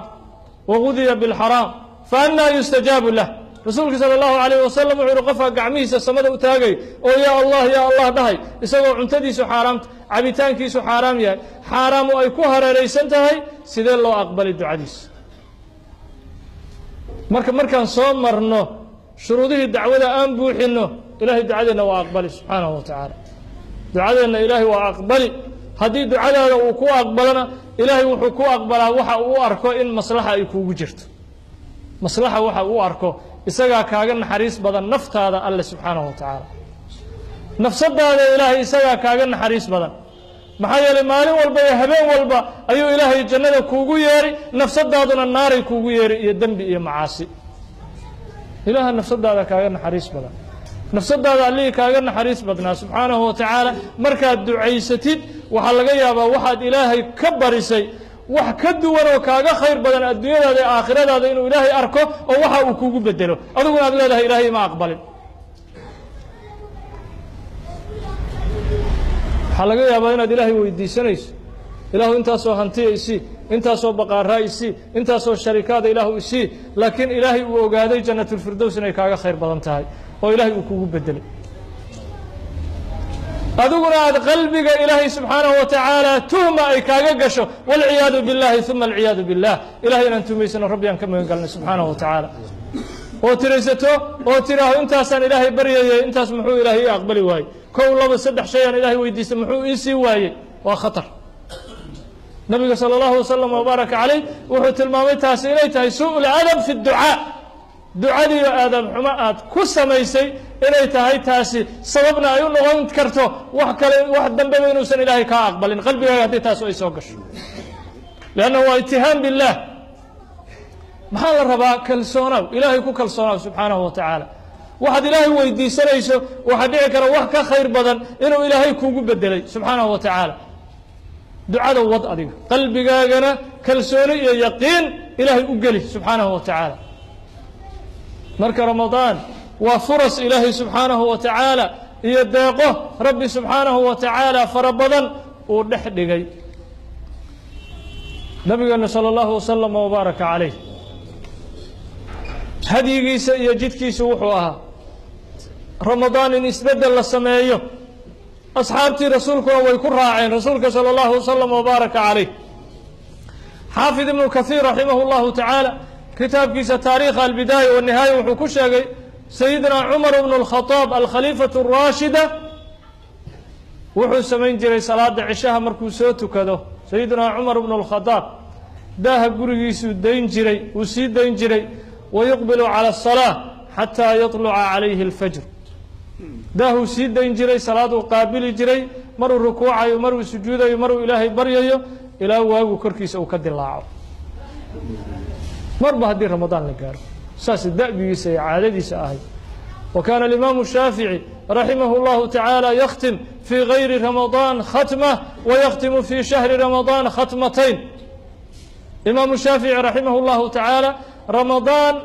wagudiya biاlxaraam faannaa yustajaabu lah. Rasuulka salى اllahu alayh wasalam wuxu uhi qofkaa gacmihiisa samada u taagay oo yaa Allah, yaa Allah dhahay, isagoo cuntadiisu xaaraamta, cabitaankiisu xaaraam yahay, xaaraamu ay ku hareeraysan tahay, sidee loo aqbali ducadiisa? Marka markaan soo marno shuruudihii dacwada aan buuxinno, ilahay ducadeenna waa aqbali subxaanahu wa tacaala. Ducadeenna ilaahay waa aqbali. Haddii ducadaada uu ku aqbalona, ilaahay wuxuu ku aqbalaa waxa uu u arko in maslaxa ay kuugu jirto. Maslaxa waxa uu arko, isagaa kaaga naxariis badan naftaada. Alle subxaanahu wa tacaala nafsadaada ilaahay isagaa kaaga naxariis badan. Maxaa yeelay maalin walba iyo habeen walba ayuu ilaahay jannada kuugu yeeri, nafsadaaduna naaray kuugu yeeri iyo dembi iyo macaasi. Ilaaha nafsadaada kaaga naxariis badan, nafsadaada allihii kaaga naxariis badnaa subxaanahu wa tacaala, markaad ducaysatid waxaa laga yaabaa waxaad ilaahay ka barisay wax ka duwan oo kaaga khayr badan adduunyadaada iyo aakhiradaada inuu ilaahay arko oo waxa uu kugu bedelo, adiguna aad leedahay ilaahay ima aqbalin. Waxaa laga yaabaa inaad ilaahay weydiisanayso: ilaahu intaasoo hantiya isii, intaasoo baqaaraa isii, intaasoo sharikaada ilaahu isii, laakiin ilaahay uu ogaaday jannatulfirdows inay kaaga khayr badan tahay oo ilaahay uu kugu bedelay, adiguna aad qalbiga ilaahay subxaanahu wa tacaala tuhma ay kaaga gasho, walciyaadu biاllahi uma alciyaadu billah. Ilahay inaan tuhmaysano rabbi aan ka magan galnay subxaanahu wa tacaala, oo tiraysato oo tidhaaho intaasaan ilaahay baryayay, intaas muxuu ilaahay ii aqbali waayey? Kow, laba, saddex shay aan ilaahay weydiistay muxuu ii sii waayey? Waa khatar. Nabiga salى اllahu wasalam wbaaraka calayh wuxuu tilmaamay taasi inay tahay suu ladab fi اducaa, ducadiiyo aadaab xumo aad ku samaysay inay tahay taasi, sababna ay u noqon karto wax kale, wax dambeba inuusan ilaahay kaa aqbalin qalbigaaga haddii taas ay soo gasho, leanna waa itihaam biاllah. Maxaa la rabaa? Kalsoonaw, ilaahay ku kalsoonaw subxaanahu wa tacaala. Waxaad ilaahay weydiisanayso waxaa dhici kara wax ka khayr badan inuu ilaahay kuugu bedelay subxaanahu wa tacaala. Ducada wad adiga, qalbigaagana kalsooni iyo yaqiin ilaahay u geli subxaanahu wa tacaala. Marka Ramadaan waa furas ilaahay subxaanahu wa tacaala iyo deeqo rabbi subxaanahu wa tacaala fara badan uu dhex dhigay. Nabigeena salى اllahu wasalama wbaaraka calayh hadyigiisa iyo jidkiisu wuxuu ahaa Ramadaan in isbeddel la sameeyo. Asxaabtii rasuulkuna way ku raaceen rasuulka salى اllahu wasalam wbaaraka calayh. Xaafid ibnu Kahiir raximah اllahu tacaala Kitaabkiisa Taariikha Albidaaya wanihaaya wuxuu ku sheegay Sayidina Cumar bnu Alkhadaab, alkhaliifatu araashida, wuxuu samayn jiray salaada cishaha markuu soo tukado, Sayidina Cumar bnu Alkhadaab daaha gurigiisuu dayn jiray, wuu sii dayn jiray, wayuqbilu cala asalaa xataa yaطluca calayhi alfajr. Daahuu sii dayn jiray, salaaduu qaabili jiray, maruu rukuucayo, maruu sujuudayo, maruu Ilaahay baryayo, ilaa waagu korkiisa uu ka dilaaco. Marba haddii Ramadaan la gaaro, saas da'bigiisa iyo caadadiisa ahayd. Wa kaana alimaamu Shaafici raximah اllahu tacaala yakhtim fii gayri Ramadaan khatma wayakhtimu fii shahri Ramadaan khatmatayn. Imaamu Shaafici raximah اllahu tacaala Ramadaan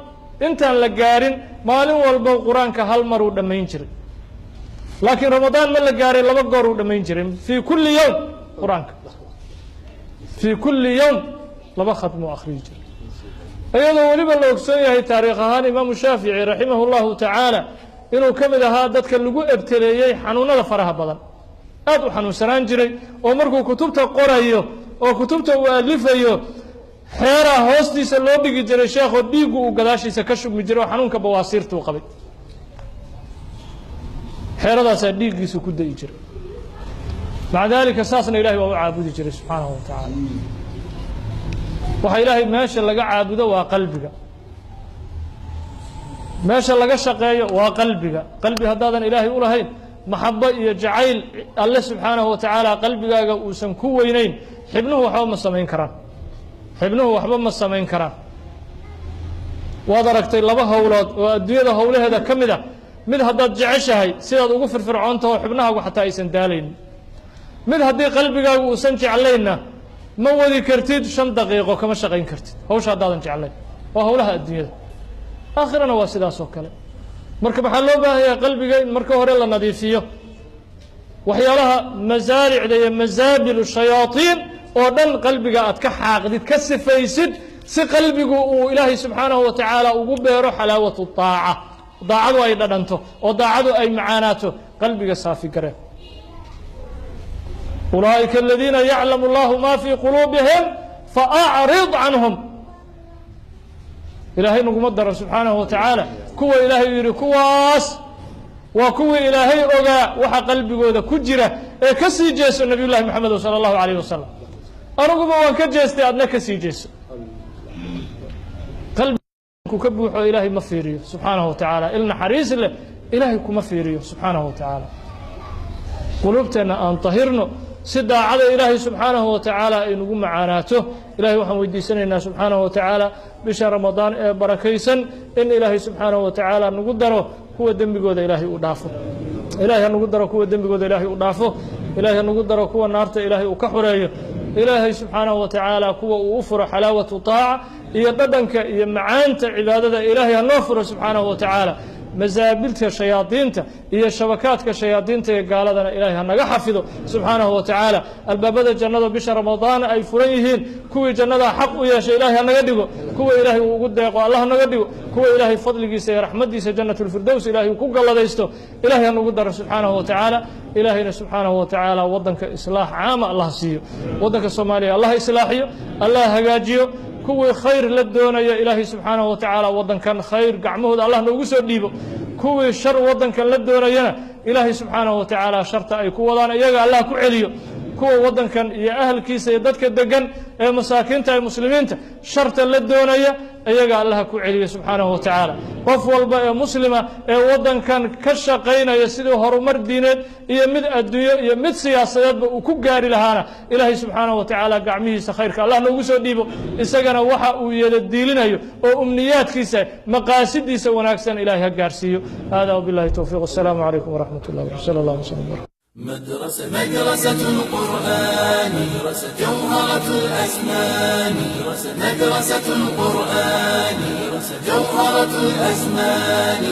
intaan la gaarin maalin walba Qur-aanka hal mar uu dhammayn jiray, laakiin Ramadaan ma la gaaray laba goor uu dhammayn jiray. Fii kulli yowm Qur-aanka, fii kulli yowm laba khatmuu akhriyi jiray, iyadoo weliba la ogsoon yahay taariikh ahaan Imaamu Shaafici raximah اllahu tacaala inuu ka mid ahaa dadka lagu ebteleeyey xanuunada faraha badan, aad u xanuunsanaan jiray, oo markuu kutubta qorayo oo kutubta uu alifayo xeeraa hoostiisa loo dhigi jiray sheekhoo dhiiggu uu gadaashiisa ka shubmi jiray, oo xanuunka bawaasiirtuu qabay xeeradaasaa dhiiggiisu ku da'i jiray. Maca daalika saasna Ilahay waa u caabudi jiray subxaanahu wa tacaala. Waxa Ilaahay meesha laga caabudo waa qalbiga, meesha laga shaqeeyo waa qalbiga. Qalbi haddaadan Ilaahay u lahayn, maxabo iyo jacayl Alle subxaanahu wa tacaala qalbigaaga uusan ku weynayn, xibnuhu waxba ma samayn karaan, xibnuhu waxba ma samayn karaan. Waad aragtay laba howlood oo adduunyada howlaheeda ka mid a, mid haddaad jeceshahay sidaad ugu firfircoontaho xibnahaagu xataa aysan daalaynin, mid haddii qalbigaagu uusan jeclaynna ma wadi kartid, 5 daqiiqo kama shaqayn kartid hawsha haddaadan jeclayn. Waa howlaha adduunyada, aakhirana waa sidaas oo kale. Marka maxaa loo baahan yahay? Qalbiga in marka hore la nadiifiyo, waxyaalaha masaaricda iyo masaabilu shayaaطiin oo dhan qalbiga aad ka xaaqdid, ka sifaysid, si qalbigu uu Ilaahay subxaanahu wa tacaala ugu beero xalaawatu daaca, daacadu ay dhadhanto oo daacadu ay macaanaato. Qalbiga saafi gareen. Ulaa'ika aladiina yaclamu allahu ma fii quluubihim faacrid canhum. Ilaahay naguma daro subxaanahu wa tacaala kuwa Ilaahay uu yidhi kuwaas waa kuwii Ilaahay ogaa waxa qalbigooda ku jira ee ka sii jeeso. Nabiy llahi Moxamed sala allahu alayh wasalam, aniguba waan ka jeestay, adna ka sii jeeso. Qalbiku ka buuxo Ilaahay ma fiiriyo subxaanahu wa tacaala, il naxariis leh Ilaahay kuma fiiriyo subxaanahu wa tacaala. Quluubteenna aan tahirno si daacada Ilaahay subxaanahu wa tacaala ay nagu macaanaato. Ilahay waxaan weydiisanaynaa subxaanahu wa tacaala bisha Ramadaan ee barakaysan in Ilaahay subxaanahu wa tacaala nagu daro kuwa dembigooda Ilaahay uu dhaafo. Ilahay ha nagu daro kuwa dembigooda Ilaahay uu dhaafo. Ilahay ha nagu daro kuwa naarta Ilaahay uu ka xoreeyo. Ilaahay subxaanahu wa tacaala kuwa uu u furo xalaawatu taaca iyo dhadhanka iyo macaanta cibaadada Ilaahay ha noo furo subxaanahu wa tacaala. Masaabilta shayaadiinta iyo shabakaadka shayaadiinta ee gaaladana Ilaahay ha naga xafido subxaanahu wa tacaala. Albaabada jannada bisha Ramadaan ay furan yihiin kuwii jannada xaq u yeeshay Ilahay ha naga dhigo, kuwa Ilaahay uu ugu deeqo Allah ha naga dhigo, kuwa Ilaahay fadligiisa iyo raxmaddiisa Jannatulfirdows Ilahay uu ku galladaysto Ilahay ha nagu daro subxaanahu wa tacaala. Ilaahayna subxaanahu wa tacaala waddanka islaax caama Allah siiyo, waddanka Soomaaliya Allah islaaxiyo, Allah hagaajiyo. Kuwii khayr la doonaya Ilaahay subxaanahu wa tacaala waddankan khayr gacmahooda Allah noogu soo dhiibo, kuwii shar waddankan la doonayana Ilaahay subxaanahu wa tacaala sharta ay ku wadaan iyaga Allah ku celiyo. Kuwa waddankan iyo ahalkiisa iyo dadka degan ee masaakiinta ee muslimiinta sharta la doonaya iyaga Allah ku celiyo subxaanahu wa tacaala. Qof walba ee muslima ee waddankan ka shaqaynaya sidii horumar diineed iyo mid adduunyo iyo mid siyaasadeedba uu ku gaari lahaana Ilaahay subxaanahu wa tacaala gacmihiisa khayrka Allah noogu soo dhiibo, isagana waxa uu yada diilinayo oo umniyaadkiisa maqaasidiisa wanaagsan Ilahay ha gaarsiiyo. Hada wabillahi towfiiq. Assalaamu calaykum waraxmat ullah وبركاته. Sala allah وسلم. مدرسة القرآن جوهرة الأزمان، مدرسة القرآن جوهرة الأزمان.